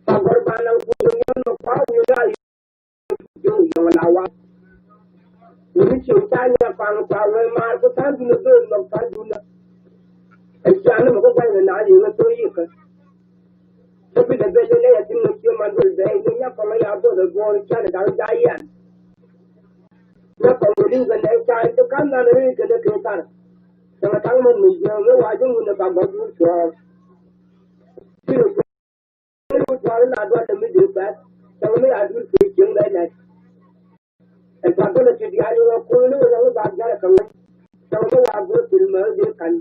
Pa gɔr ba naŋ kui̱ wä nyɔn mɛ kua wi̱i̱ la Jɔw yɔŋ la wa. Wuni cieŋ ca nyɛ paŋ pa wee maar ku tha̱a̱ŋ dunä bee nhɔk tha̱a̱ŋ dunä. Ɛ ciaŋ ni mɛ kä gua̱ny ni naath yieŋä thok yikä. Kä bi dee ben ni nɛy a thi̱n ni cie man duël bɛɛy ni nya kɔŋ ya both ɛ bo̱o̱r canɛ da̱ŋ ja̱ yɛn. Nya kɔŋ ni li̱ŋ kɛ nɛy ca ti ka̱n nan ri kɛ dee kee thar. Cɛ ŋɛ ta̱ŋ mɛn mi jiääk mi wa ji̱ ŋun ni ba gɔ̱r duur cuɔ̱ɔ̱ŋ. Ti ni Ri wut tuɔɔk in a duɔl dee mi dee kuɛth. Cäŋ mi a duul pee cieŋ bɛ nɛt. Ɛ cua gɔl ɛ ti diaal i̱ wä kuuni wä yɔŋ i̱ ba jial ɛ kɛ ŋuɛny. Cäŋ mi wa go̱o̱r pil mɛ i̱ dee ka̱n.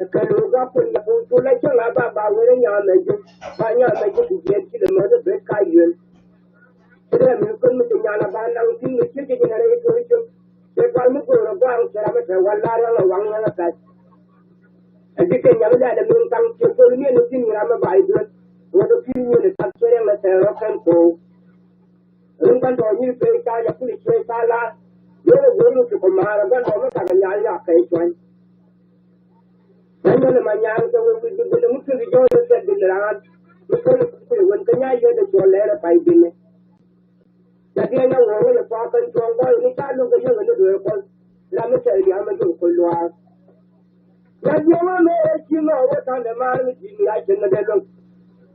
Ɛ kɛ lo̱o̱ gɔaa kuɔn yɛ pul cul ɛ cäŋ a ba ba wer i̱ nyaam ɛ ji̱. Ba nyaam ɛ ji̱ ti jiɛɛn ci lɛ mɛ i̱ bet ka yuel. Ci dee mi kuën mi ci nyan a ba naŋ thi̱n mi ci ji̱ ji̱ nɛ rɛy tuɔ̱ɔ̱c cök. Cɛ gua̱l mi go̱o̱r ɛ gua̱a̱ŋ cɛ ram ɛ tɛ wal laar yɔŋ ɛ waŋ yɔŋ ɛ pɛth. Ɛ ji̱ Kenya mi dee lɛ min kaŋ ciɛ pöl miɛn ni ji̱n ram mi ba i̱ duel. Wä dee pi̱i̱ miɛn i̱ tak ciɛ riɛŋ lɛ thɛɛr rɔ kɛn ko̱o̱k. Rin gua̱ndɔɔŋ nyi̱r pee ca yɛ kuli ciɛ ca laar. Yɛ wä go̱o̱r mi ti kɔ maarä gua̱ndɔɔŋ mi kak ɛ nyal yak kɛ i̱ cuany. Mɛn mɛn ma nyaŋ kɛ wä wi̱c bi bi ni ŋut kɛ bi jɔɔc rɔ kɛ bi ni raan. Mi pöl i̱ kuli wän kɛ nya yɛ dee cuɔ lɛɛr ɛ pay bi ni. Ca diɛn na ŋuɔ̱ɔ̱ŋ yɛ kua kɛn cuɔ̱ɔ̱ŋ bä ni ca lo̱ŋ kɛ yäŋ ni dueer kuɔth. Ram mi tɛɛr diaal mi jur kuec luaar. Ca diɛn na mɛ ɛ ci nɔ wä ta̱n dɛ maar mi ji̱ mi a cien na dee lo̱ŋ.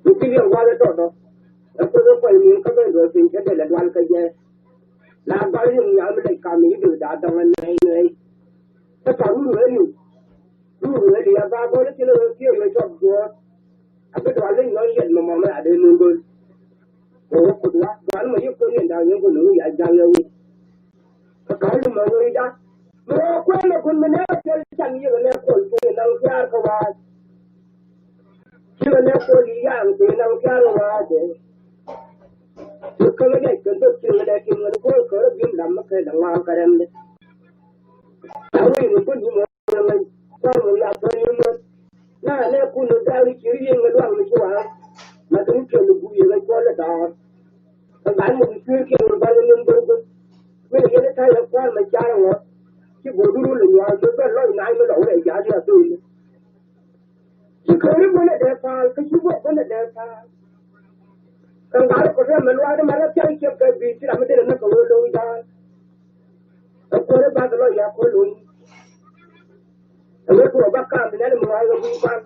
Mi ci liɛŋ gua̱a̱th ɛ tɔ̱tɔ̱. Ɛ Kuoth ɛ kuany min kä ben duɔth piny kä dee lɛ dual kä jɛ. La gɔl rin nhiam lɛc kam i̱ dööda dɔŋ ɛ nɛy nɛy. Kä pa run wee li̱w. Run wee li̱w a ba gɔl i̱ thilɛ wee kiɛ yɛ cɔp duɔ̱ɔ̱r. A bi dual leny nɔn yɛt mɔmɔ mɛ a dee nuŋ göl. Kɛ wä Kuoth wa dual mɔ yi Kuoth yɛn da̱ŋ yɛn kɛ nuŋ ya ja̱ŋ yɛ wi̱c. Kä ka̱l mɛ wee da. Mɛ wä kuɛn mɛ kun mɛ nɛ wä cɔl can yɛ kɛ nɛ kuɔl kɛ yɛ naŋ kiaar kɛ wa̱a̱. Ci kɛ nɛ kuɔl i̱ yaŋ kɛ yɛ naŋ kiaar kɛ wa̱a̱ kɛ. Ci kä mɛ nɛ kɛ dho̱k ci mɛ nɛ kim kɛ kuɔl kɛ rɔ bim lam mɛ kɛ lɛ ŋɔaŋ kɛ rɛm dɛ. A wee ni kun ni mɛ wä mɛ kuɔl mɛ ya kuɔl ni mɛ. Na nɛ kun ni da̱a̱n ni ci ri yɛn mɛ luaŋ ni ci wa̱a̱. Mɛ kɛ ni kɛ ni gup yɛ mɛ kuɔl lɛ da̱a̱n. Ɛ gat mɔ bi cueer kiɛn wä gat wä nen bär bär. Wëë yɛn ɛ ta̱yɛ kua̱r mɛ car ɛŋɔ. Ci go̱o̱r run lɛ nyuaar bä bä lɔc nac mi lɔ wä ɛ ja̱a̱t ya̱ thööl. Ci käri bänɛ dee pa̱a̱l kä ci guɔk bänɛ dee pa̱a̱l. Kɛ gat rɔ kɔ rɛm mɛ luaak di ma rɛp ca̱r ciɛp kɛ bi̱i̱ ci ram mi derɛ näk kɛ wä lo̱o̱k ja̱a̱t. Ɛ kuäärä bath lɔ ya kuäär lo̱ny. Ɛ wä tuɔɔk ba kaam bi nɛn mi ŋɔa̱a̱k ɛ wi̱i̱ kua̱r.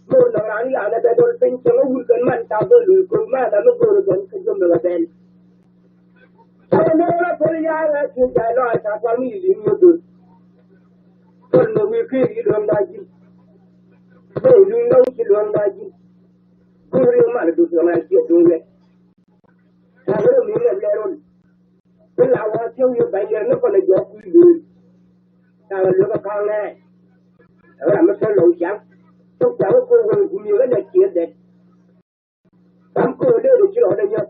Mo̱o̱r nɔŋ raan ya̱a̱n ɛ bɛ dɔl piny cɛ ŋä wur kɛn man ca bä luc ko̱r man ɛ mi go̱o̱r ɛ bɛn kä jom bɛ bɛ bɛn. Ca wä nɛn ɛ pol ya̱a̱n ɛ cuc ca lɔaac ca kua̱r mi yi li̱ŋ mi go̱o̱r. Pol mi wi̱i̱ ki̱i̱k yi luäŋ da̱a̱ ji̱n. Bä yi luŋ dɔ̱ŋ ci luäŋ da̱a̱ ji̱n. Go̱o̱r riŋ man ɛ duth luäŋ ɛ ciɛ duŋ wɛt. Ca wä rɔ mi ŋɛ wiɛɛr wä. Bi la wä thiäŋ yio̱k bɛny yɛr ni kɔn ɛ jɔɔk kui̱ lueel. Ca wä luekä ka̱a̱ŋ ɛ ram mi thäl lɔw ciaŋ. Thok ca wä ko̱r wä gum yio̱k ɛ lɛ ciëë dhɛt. Ram ko̱r lëë rɔ ci rɔɔdɛ nyɔk.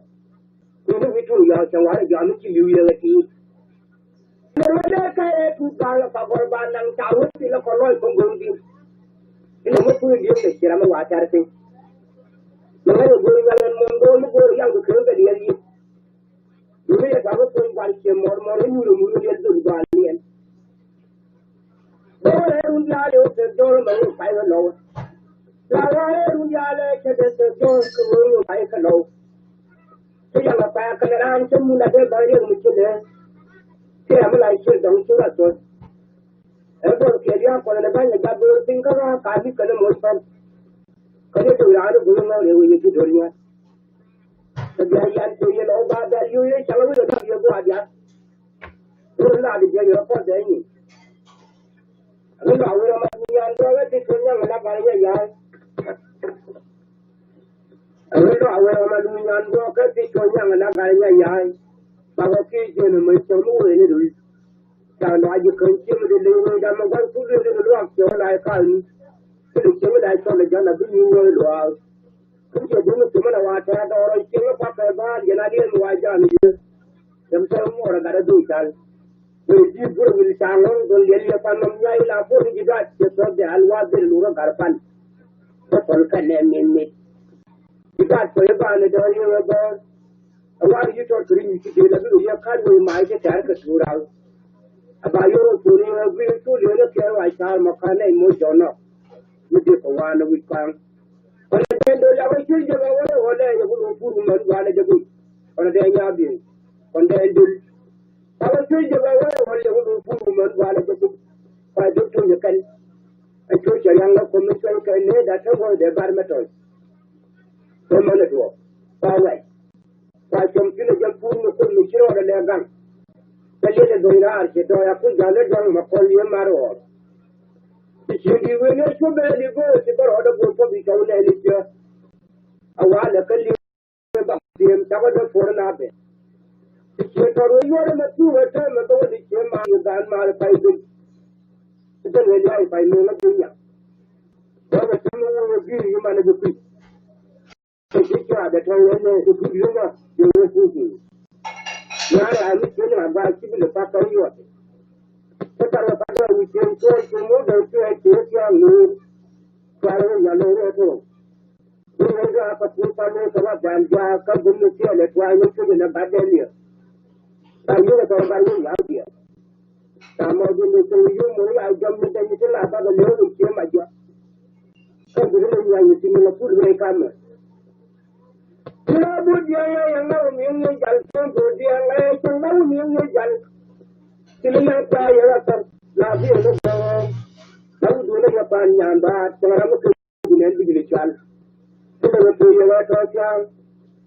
Kui̱ni wi̱i̱ tuŋ yɔɔk cɛ ŋuan ɛ jɔɔk mi ci li̱w yio̱k ɛ ti̱i̱t. Lɛ wä dee kɛ ɛ tuut ga̱a̱ŋ ɛ pa gɔl ba naŋ ca wä thilɛ kɔn lɔc kɔn go̱o̱ŋ di̱i̱m. Inɛ mi kui̱ di̱i̱m lɛ ci ram mi wa tɛr piny. Lɛ wä yɛ go̱o̱r nyal ɛn muɔ̱ɔ̱n go̱o̱r mi go̱o̱r yaŋ kɛ kɛ kɛ diɛl yiëë. Duŋni yɛ tɔ̱ kä puɔ̱ny gua̱l ciɛ mɔr mɔr kä nyuur ɛmur kä diɛl dhol gua̱l niɛn. Dɔɔrɛ run diaal yɛ wä pek jɔɔr mɛ wä pay wä lɔw. La run diaal yɛ cɛ dee pek jɔɔr kɛ wä wä pay kɛ lɔw. Kä yɛ mɛ pay kɛ lɛ raan cɛ mun a dee bä riɛk mi cɛ dee. Kɛ yɛ mi la ciɛ dɔŋ cu ra thol. Ɛ gɔl kɛ diaal kɔn lɛ ba̱ny lɛ jat go̱o̱r piny kä raan ka mi kɛ lɛ moc pän. Kä ni dee raan go̱o̱r ŋɔl yɛ wä yɛ cu do̱r nyua̱th. Kɛ bia yan kɛ yɛn ɔ ba bia yo̱o̱ yɛ cäŋ wi̱cdɛ dap yɛ gua̱a̱ diaal. Wur la di jɛ yɛ kɔn dee nyi. Ri lɔ wur ɔmɔ duun yan duɔk ɛ ti tuɔl nyaŋ la gal nyɛ ya̱a̱. Ri lɔ wur ɔmɔ duun yan duɔk ɛ ti tuɔl nyaŋ la gal nyɛ ya̱a̱. Ba kɔ kiɛ jiɛn ɛmɔ cäŋ mi wee ni dui̱. Ca luaac ji̱ kän cieŋ di ley wee dam mi gua̱n kul wee di luaak cieŋ la i̱ kaal ni. Kä di cieŋ la i̱ cɔl i̱ ja̱n a bi nyi̱i̱ wee luaak. Kä ciɛ duŋ i̱ cieŋ la waa tɛ̈ɛ̈ dɔɔr i̱ cieŋ la kuak kɛ ba̱a̱l yɛn a liɛl mi waa ja̱a̱n i̱ ji̱. Cɛm tɔ̱ muɔɔr a gat a dho̱o̱c cal. Wee di̱i̱t guur a wi̱l ca ŋɔ̱ŋ dhɔl liɛl yɛ pan nɔm nya̱a̱ ila puɔ̱n i̱ ji̱ da̱a̱t cɛ thuɔ̱k dhɛ̈ɛ̈l wath dhil lur a gat pan. Kä kɔn kɛn nɛ min mit. Ji̱ da̱a̱t puɔ̱ny i̱ ba̱a̱n i̱ dɔɔr yɛ wee bäär. A war yi tɔt kɛ ri nyi ci dee la bi kɛ yɛ ka̱n wee mac kɛ tɛ̈r kɛ tuur raw. A ba yor wä puur ni wee guiy cu liee ni kɛɛr wa ca̱a̱r mɔ ka̱n nɛy moc jɔw nɔ. Mi dee kɛ waan ni wi̱c kɔaŋ. Kɔn ɛ dee dee la wä cuc jɛ bɛ wä lɛ wä lɛ yɛ wä lɛ wä puur mɛn gua̱a̱n ɛ jɛ guiy. Kɔn ɛ dee nyaa biey. Kɔn dee dul. La wä cuc jɛ bɛ wä lɛ wä lɛ wä lɛ wä puur mɛn gua̱a̱n ɛ jɛ guiy. Kɔn ɛ dee tuny ɛ kɛn. Ɛ cuc cɛ riaŋ lɛ kuɔm mi cuɛn kɛ nee da te wä dee bar mɛ tɔy. Mɛ mɛn ɛ duɔɔk. Kɔn wɛc. Kua cuɔm thi̱n ɛ jɛ puur mi kuoth mi ci rɔɔdɛ lɛ gaŋ. Kä liɛlɛ do̱ny raar cɛ dɔɔy a kuc ja̱l i̱ dɔ̱ŋ mɛ kɔl yee mar ɣɔɔr. Ti cieŋ di̱i̱t wen ëë cuɔ̱p bɛ li̱p ɣöö ti bä rɔɔdɛ go̱o̱r puɔ̱th i̱ cɔw nɛɛni jiääk. A walɛ kä li̱p ba diëëm cakɔ dee puɔ̱r na bɛ. Ti cieŋ tɔ̱r wen yuɔ̱r ɛmɛ puur ɛ täämɛ bä wä ti cieŋ maar yɛ gaan maar pay bin. Ti bä wen ya̱a̱ pay no̱o̱ŋ ɛ bin nyaŋ. Bä bɛ täämɛ wä wä gi̱i̱r yi manɛ bi kui̱. Kɛ ci cua bɛ tɔ̱ wee nɛ kɛ gup yio̱mɔ yɛ wee puc piny. Nyaar raa mi ciöt ni ma gɔaa ci bi lɛ pa tɔ̱ yuɔt. Kä tɔ̱ wee pa dɔ̱ wi̱c ciöt cuɔ̱ɔ̱c ci mo̱o̱r dɔ̱ cuɛɛt ci wee pia̱a̱ŋ lo̱o̱r. Cua rɛ wee nyɔl lo̱o̱r wee to̱o̱ŋ. Bi wee dɔ̱ a pa puc pa lo̱o̱r kɛ wa ban jaak kä gum ni ciɛɛl ɛ tuaany wee cuöt ni lɛ gat dee liɛp. Ba yio̱k ɛ tɔ̱ gat wee nyaal biɛl. Tha̱a̱ŋ mɔ ji̱n ni cieŋ yio̱w mun ya jɔm ni dee ni ti la bakɛ lo̱o̱ŋ i̱ cie ma jɔak. Kä bi ri ni nyuany ni ti ni la pul rɛy kamɛ. Ti la but diɛŋ ɛ yɛ ŋa̱w mi ŋi̱i̱c jal, ti but diɛŋ ɛ yɛ cieŋ ŋa̱w mi ŋi̱i̱c jal. Ti ni la kua yɛ la thɔr la bi yɛ ni gɔɔŋ. La wut wun ɛ yɛ kua nyan ba cieŋ ram mi kɛ. Bi nɛn bi ji̱n i̱ cual. Bi lɛ wä pee yɛ wä tɔ̱ cual.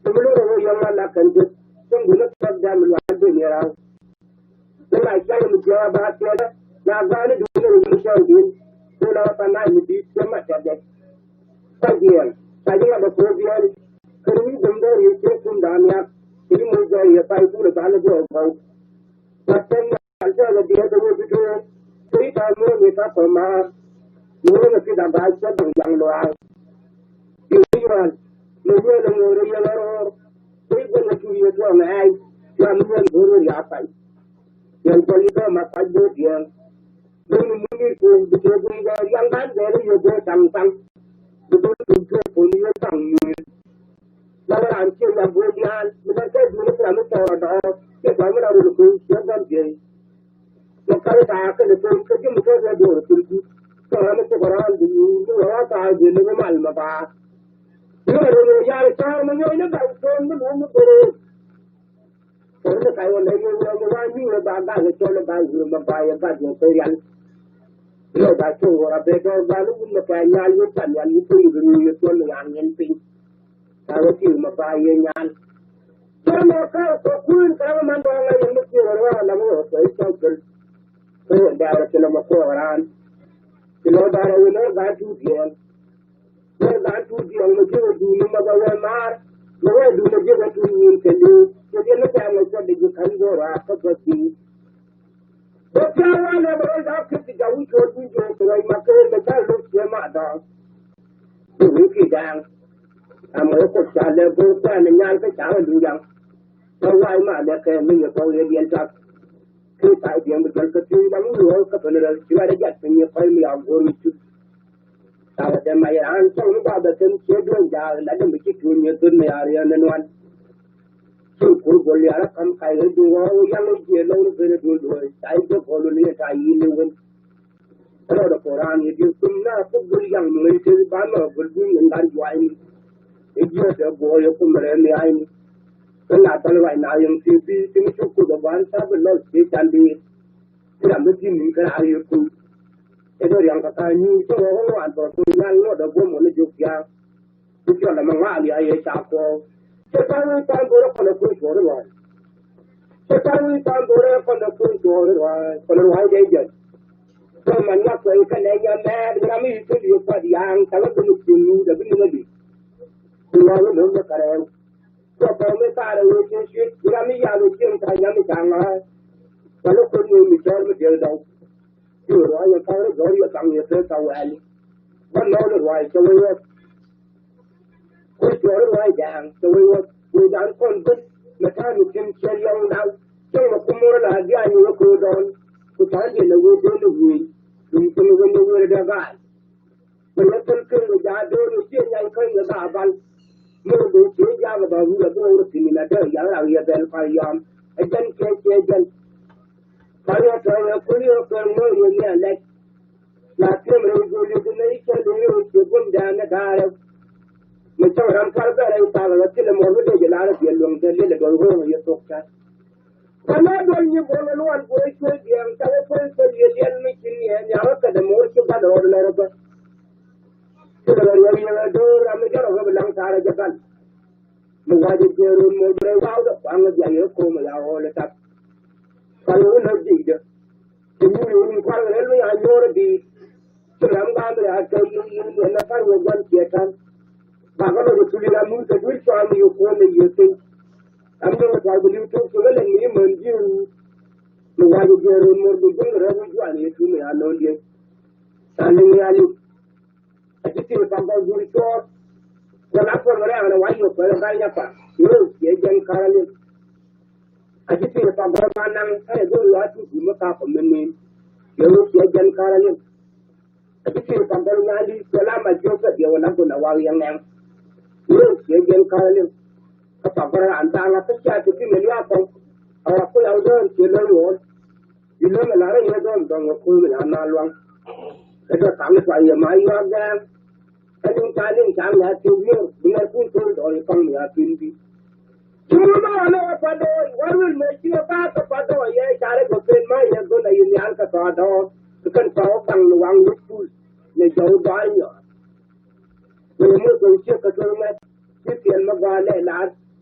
Ti mi lo̱r ɛ wee yɔ̱ŋ la la kɛn guic. Cäŋ duŋni kɔk dam luaal ben yɛ raw. Bi la cäŋ mi jiɔk a ba tiɛlɛ. Na gɔaa ni duŋni ri wuni cɔl din. Ku la wä pa nac mi di̱i̱t cɛ ma tɛk dɛ. Ka jiɛɛn. Ka jiɛɛn bɛ ko̱o̱p yɛn. Kɛ ri wi̱i̱ gom dee ri cɛ kum da̱a̱n yak. Kɛ ri moc dee ri yɛ pay kulɛ ba ni gɔɔ gɔw. Ka tɛn An tɛɛth ɛ diɛɛth ɛ wä bi dueer. Kɛ i̱ ta̱a̱ muɔ̱ɔ̱n i̱ ta̱a̱ kɔm maar. Muɔ̱ɔ̱n ɛ pi̱th a ba cä baŋ jaŋ luaal. I̱ wi̱i̱ wal. Mɛ wi̱i̱ ɛn ɛ ŋo̱o̱r ɛ yɛn ɛ ro̱o̱r. Kɛ i̱ gua̱n ɛ tur yɛ tuɔɔŋ ɛ ɛy. Cua mi wi̱i̱ ɛn go̱o̱r ɛ riaak pay. Yɛn pɔl i̱ bɛ ma kuac bo̱o̱r diɛɛŋ. Bɛ ni mun i̱ ko̱o̱ŋ bi tëë guiy bɛ riaŋ da̱a̱n bɛ ni yɛ go̱o̱r taŋ taŋ. Bi go̱o̱r tum tuɔɔk ko̱n i̱ yɛ taŋ muun. Lala ram ciɛ nya bo̱o̱l diaal mi lɛr kɛ duuni kɛ ram mi tɔɔr ɔ dɔɔr ciɛ tɔɔr mi la rul kɛ ciɛ gɔn jiɛy. Mɛ kari taa kɛnɛ to̱o̱m kä ji̱ mi tɔɔr rɛ duɔr kul ji̱ tɔɔr ram mi cuk ɔ raan bi yuur mi wä wa taa jiɛ mi mal ma baar. Mi la rul yaal caar ma nyɔy ni gal to̱o̱m mi luum mi bere. Kɛ ri ni kay wä lɛ yɛ wä mi wa nyuur ba gal kɛ cɔl ba yuur ma ba yɛ ba jiɛ kɛ rial. Lɔ ba cuk wä ra bɛ dɔɔr ba ni wun mi kɛ nyal yɛ pan yal yɛ piny bi ni yɛ cɔl ni yan yɛn piny. Ka wä ti ma ba yɛ nyal. Cɛ mɔ ka kɔ kun ka ma man ba la yɛ mi ti wä ra la mi wä kɔ i cɔl kɛl. Kɛ wä da ra ti la ma kɔ ran. Ti la da ra wä nɔ ba tu diɛn. Wä ba tu diɛn mi ti wä du ni ma ba wä mar. Ma wä du ni jɛ ba tu ni kɛ ni. Kɛ diɛn mi ta ma cɔ de ji kan go ra ka ba ti. Bä pia̱a̱ wanɛ bä rɔy da̱a̱ ki̱th ti ja̱ wi̱c tuɔɔk duŋ jiɔk ti rɔy ma ker bɛ ja̱ lo̱k ciɛ ma dɔ̱ɔ̱ŋ. Ti wi̱i̱ ki da̱a̱ŋ. Amɔ yɛ kuoth ca lɛ go̱o̱r kuɛn ni nyal kä ca wä luc yaŋ. Kä wa̱a̱ ma lɛ kɛ mi yɛ kɔk yɛ diɛn tak. Ki pay diɛn bi jäl kä thiec ram mi luɔ̱ɔ̱k kä pɛn rɛl ci ruac rɛ jat piny yɛ kɔc mi ya go̱o̱r wi̱c cu. Thaw ɛ tɛm mac raan cäŋ mi guath ɛ tɛm ciɛ duɔ̱ɔ̱c jaak la däm bi ci tuuny yɛ dhöt mi ya riɛn ni nuan. Cin kur gol yara kam kay ɣä duŋ ɣɔw yaŋ jiɛ lɔw ni ben duŋ duɔy tay jɛ gol ni ta yi ni wen. Rɔɔdɛ ko ram ni diw kum na kuk gol yaŋ mi ŋäc tek ba nɔ gol duŋ ni ŋar juay ni. Ijiɛ tɛ guɔ yɛ kum rɛ mi ay ni. Kä na thal ruac na yɛŋ ti bi ti mi cuk kul bɛ guan ta bi lɔl ti can bi. Ti ram bi ti mi kä ram yɛ kum. Ɛ dɔ riaŋ ka ka nyuur cɛ wä wä wan tɔ ko nyal nɔ dɛ guɔ mɔ ni jok yaŋ. Bi cɔl ɛmɛ ŋɔak liac yɛ ca kuɔɔk. Cɛ tha̱a̱ŋ wi̱i̱ tha̱a̱ŋ do̱rɛ kɔnɛ kui̱ cuɔɔri rua̱a̱. Cɛ tha̱a̱ŋ wi̱i̱ tha̱a̱ŋ do̱rɛ kɔnɛ kui̱ cuɔɔri rua̱a̱ kɔnɛ rua̱a̱ jɛ jɛn. Cɛ man ŋɔak kuɛy kɛnɛ nyɛ mɛɛt ram i̱ thil yɛ kuat ya̱a̱ŋ ca wä bi ni cieŋ nuut ɛ bi ni ŋädi. Bi ŋɔak wä lo̱m ni kɛ rɛɛŋ. Cɛ pɔk mi thaarɛ wee cieŋ cuet ram i̱ ya̱a̱k wee cieŋ tha̱a̱ŋ nyam i̱ ca ŋɔak. Wälä kueth ni mi cɔɔr mi diɛk dɔw. Ci ruac yɛ ka̱n rɔ gɔ̱r yɛ ka̱n yɛ pek ka wɛɛli. Bä nɔɔni ruac cɛ wee wä. Kuec cuɔɔri ruac jaaŋ cɛ wee wä. Wee dan kɔn ben mɛ ta̱a̱ mi tim cɛ liɔŋ daw. Cäŋ mɛ kumur la diaal ni wä köö dɔɔn. Ku ta̱a̱ liɛl lɛ wee dee ni wee. Wee cɛ mi wee ni wee dee gaal. Bɛ lɛ thil ken kɛ jaat do̱r ni ciɛ nyany käny kɛ ba bal. Mur do̱r ciɛ jaak kɛ ba wur a bi wur a pini na dee yak rak yɛ bɛl kɔn yɔm. Ɛ jɛn ciɛ ciɛ jɛn. Kɔn yɛ tɔ̱ yɛ kul yɛ kɔn mur yɛ ni a lɛt. Na tiɛm rɛy gol yɛ bi na i̱ cɛ ni yɛ wur ciɛ gum jaak ni gaarɛ. Mi cäŋ ram kar bɛ rɛy pal kɛ thilɛ mur mi dee jɛ lar biɛ luɔ̱ŋ tɛ lilɛ dɔl ro̱o̱ŋ yɛ thok tɛ. Tɛmɛ duɔl nyi buɔl luɔn buɔy cuɔy biɛɛŋ tɛwɛ puɔy puɔy yɛ diɛl mi ci niɛ niakä kɛ dɛ moor ci bat rɔɔd lɛr bä. Ci kɛ lɛ riɛk yɛ do̱r ram mi jɔrɔ kɛ bi laŋ taarä jɛ ban. Mi wac jɛ jiɛɛr run moc rɛy waw dɛ kuaŋ jɛ yɛ ko̱o̱m ya ɣɔɔl itak. Kuaŋ wun lä jic dä. Ti mi wun kuaŋ rɛl mi ya nyuɔr bi. Ci ram gam ya kɛ yi yi yɛ na kar wä guan ciɛ tan. Ba kɛ lɔ jɛ tuli ram mun kɛ duil cuam yɛ kuɔn yɛ piny. Ram jɛ wä tual bi liw tuk ci wä lɛ mi män jiw. Mi wac jɛ run mor bi jɛ rɛ wä juan yɛ tumi ya nɔn diɛ. Tan ni ya liw. A ci ti pa gɔ juri cuɔr. Kɛ la pɔn rɛ an wa yɛ kɛ gal ya pa. Yɛ yɛ jɛn kara liw. A ci ti pa gɔ ma naŋ kɛ yɛ gɔ wa tu bi mɛ ka kɔ mɛ ni. Yɛ wä yɛ jɛn kara liw. A ci ti pa gɔl nyandi cɛ la ma jiök kä diɛ wä la gun a wak yɛŋ nɛŋ. Ni ciɛ jɛn kɔn liŋ. Kä pa gɔl ran daŋ a kä cia ti ti mɛ liak kɔŋ. A wa ku yaw dɔɔn ciɛ lɔny wɔɔl. Di lɔny a lar a yɛ dɔɔn dɔŋ a kuŋ mi la na luaŋ. Kä dɔ kaŋ tua yɛ ma yuak gɛɛŋ. Kä niŋ ca niŋ ca ŋɛ̈th ti wi̱i̱ bi ŋɛ̈r kuŋ kuŋ dɔɔn i̱ kɔŋ mi a pi̱n bi. Ci mul ma ɣɔn ɛ wä pa dɔɔc wä ruël mëë ci wä ba kä pa dɔɔc yɛ carɛ bä pen ma yɛ dhol a yi nhial kä tɔɔ dɔɔk. Kɛ kɛn pa wä baŋ ni waŋ wä pul ni jɔw dɔɔc nyɔɔr. Wëë mul kɛ wä ciek kä tuɔl ŋäth ci piɛl ma gɔaa lɛ laar.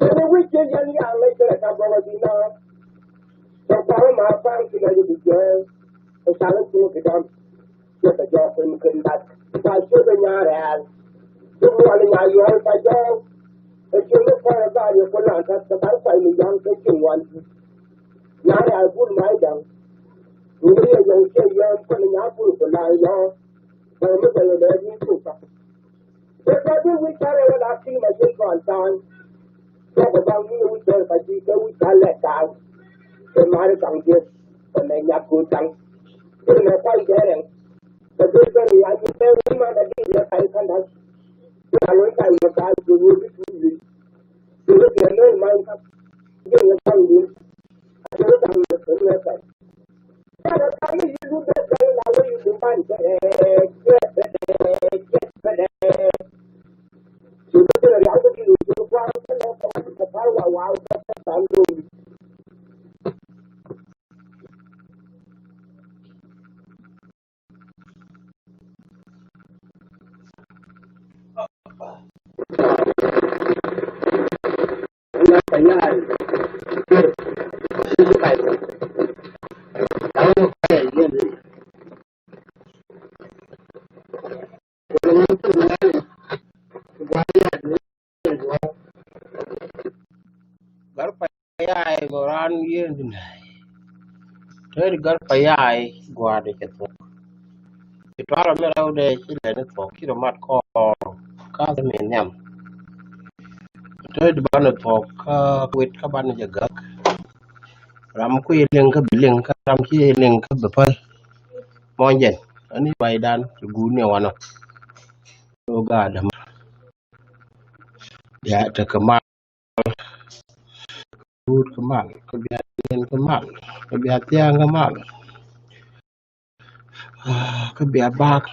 Kɛn wi̱c cɛ yɛn ya̱a̱ŋ lɛ cɛ rɛ ka bɔk ɛ bi nɔ. Kɛ kua̱r ma pa̱a̱ŋ ci lɛ jɛ bi jɛ. Kɛ ca̱ŋ cuŋ kɛ dam. Cɛ kɛ jɔɔk kɛn kɛn bat. Kua ciek kɛ nya̱a̱ rɛ̈ɛ̈l. Cuk ruɔl nya̱a̱ yuɔ̱ɔ̱l kɛ jɔɔk. Kɛ ciek ni kɔn ɛ ba yɛ kulan tat kɛ bar kuay mi ya̱a̱ŋ kɛ ciek ŋuan. Nya̱a̱ rɛ̈ɛ̈l bul ma i̱ da̱ŋ. Duŋni yɛ yɔw ciɛ yɔ̱ɔ̱n kɔn nya̱a̱ bul kulan yɔ̱ɔ̱n. Bɛ mi bɛ yɛ lɛ ji̱ cuk pa. Bɛ tɔ bi wi̱c carɛ wä la ki̱n ma ji̱ kɔn ta̱a̱ny. Tɔk bä baŋ ni wi̱c carɛ ka ji̱ kɛ wi̱c carɛ lɛ ta̱a̱ny. Kɛ mari kaŋ ji̱ kɛ mɛ nyak go̱o̱r kaŋ. Kɛ mɛ kuay jɛ rɛŋ. Kɛ dee kɛ ni a ji̱ kɛ wi̱c ma na di yɛ kay ka̱n da̱ŋ. Kɛ a lo̱c kay mɛ ka̱a̱c go̱o̱r wä bi tuuc wi̱c. Kɛ wä kɛ mɛ ma in ka̱n. Kɛ mɛ kaŋ duun. A kɛ wä kaŋ mɛ kɛ mɛ kaŋ. Gar pa yay gɔran yen dinai. Teri gar pa yay guade cɛ thok. Ci tuarɛ mi rɛwdɛ ci lɛ ni thuɔk ci rɔ mat kɔɔr. Ka mi nhiam. Tɔ̱ di banɛ thuɔk ka wit ka banɛ jɛ gak. Ram ku yi liŋ kä bi liŋ, kä ram ci yi liŋ kä bi päl. Mɔnyjɛn ani baydan ci guut ni wanɔ. Lo ga däm. Bia tekɛ mal. Guut kä mal, kä bia liɛn kä mal, kä bia thiaŋ kä mal. Ah, kä bia bak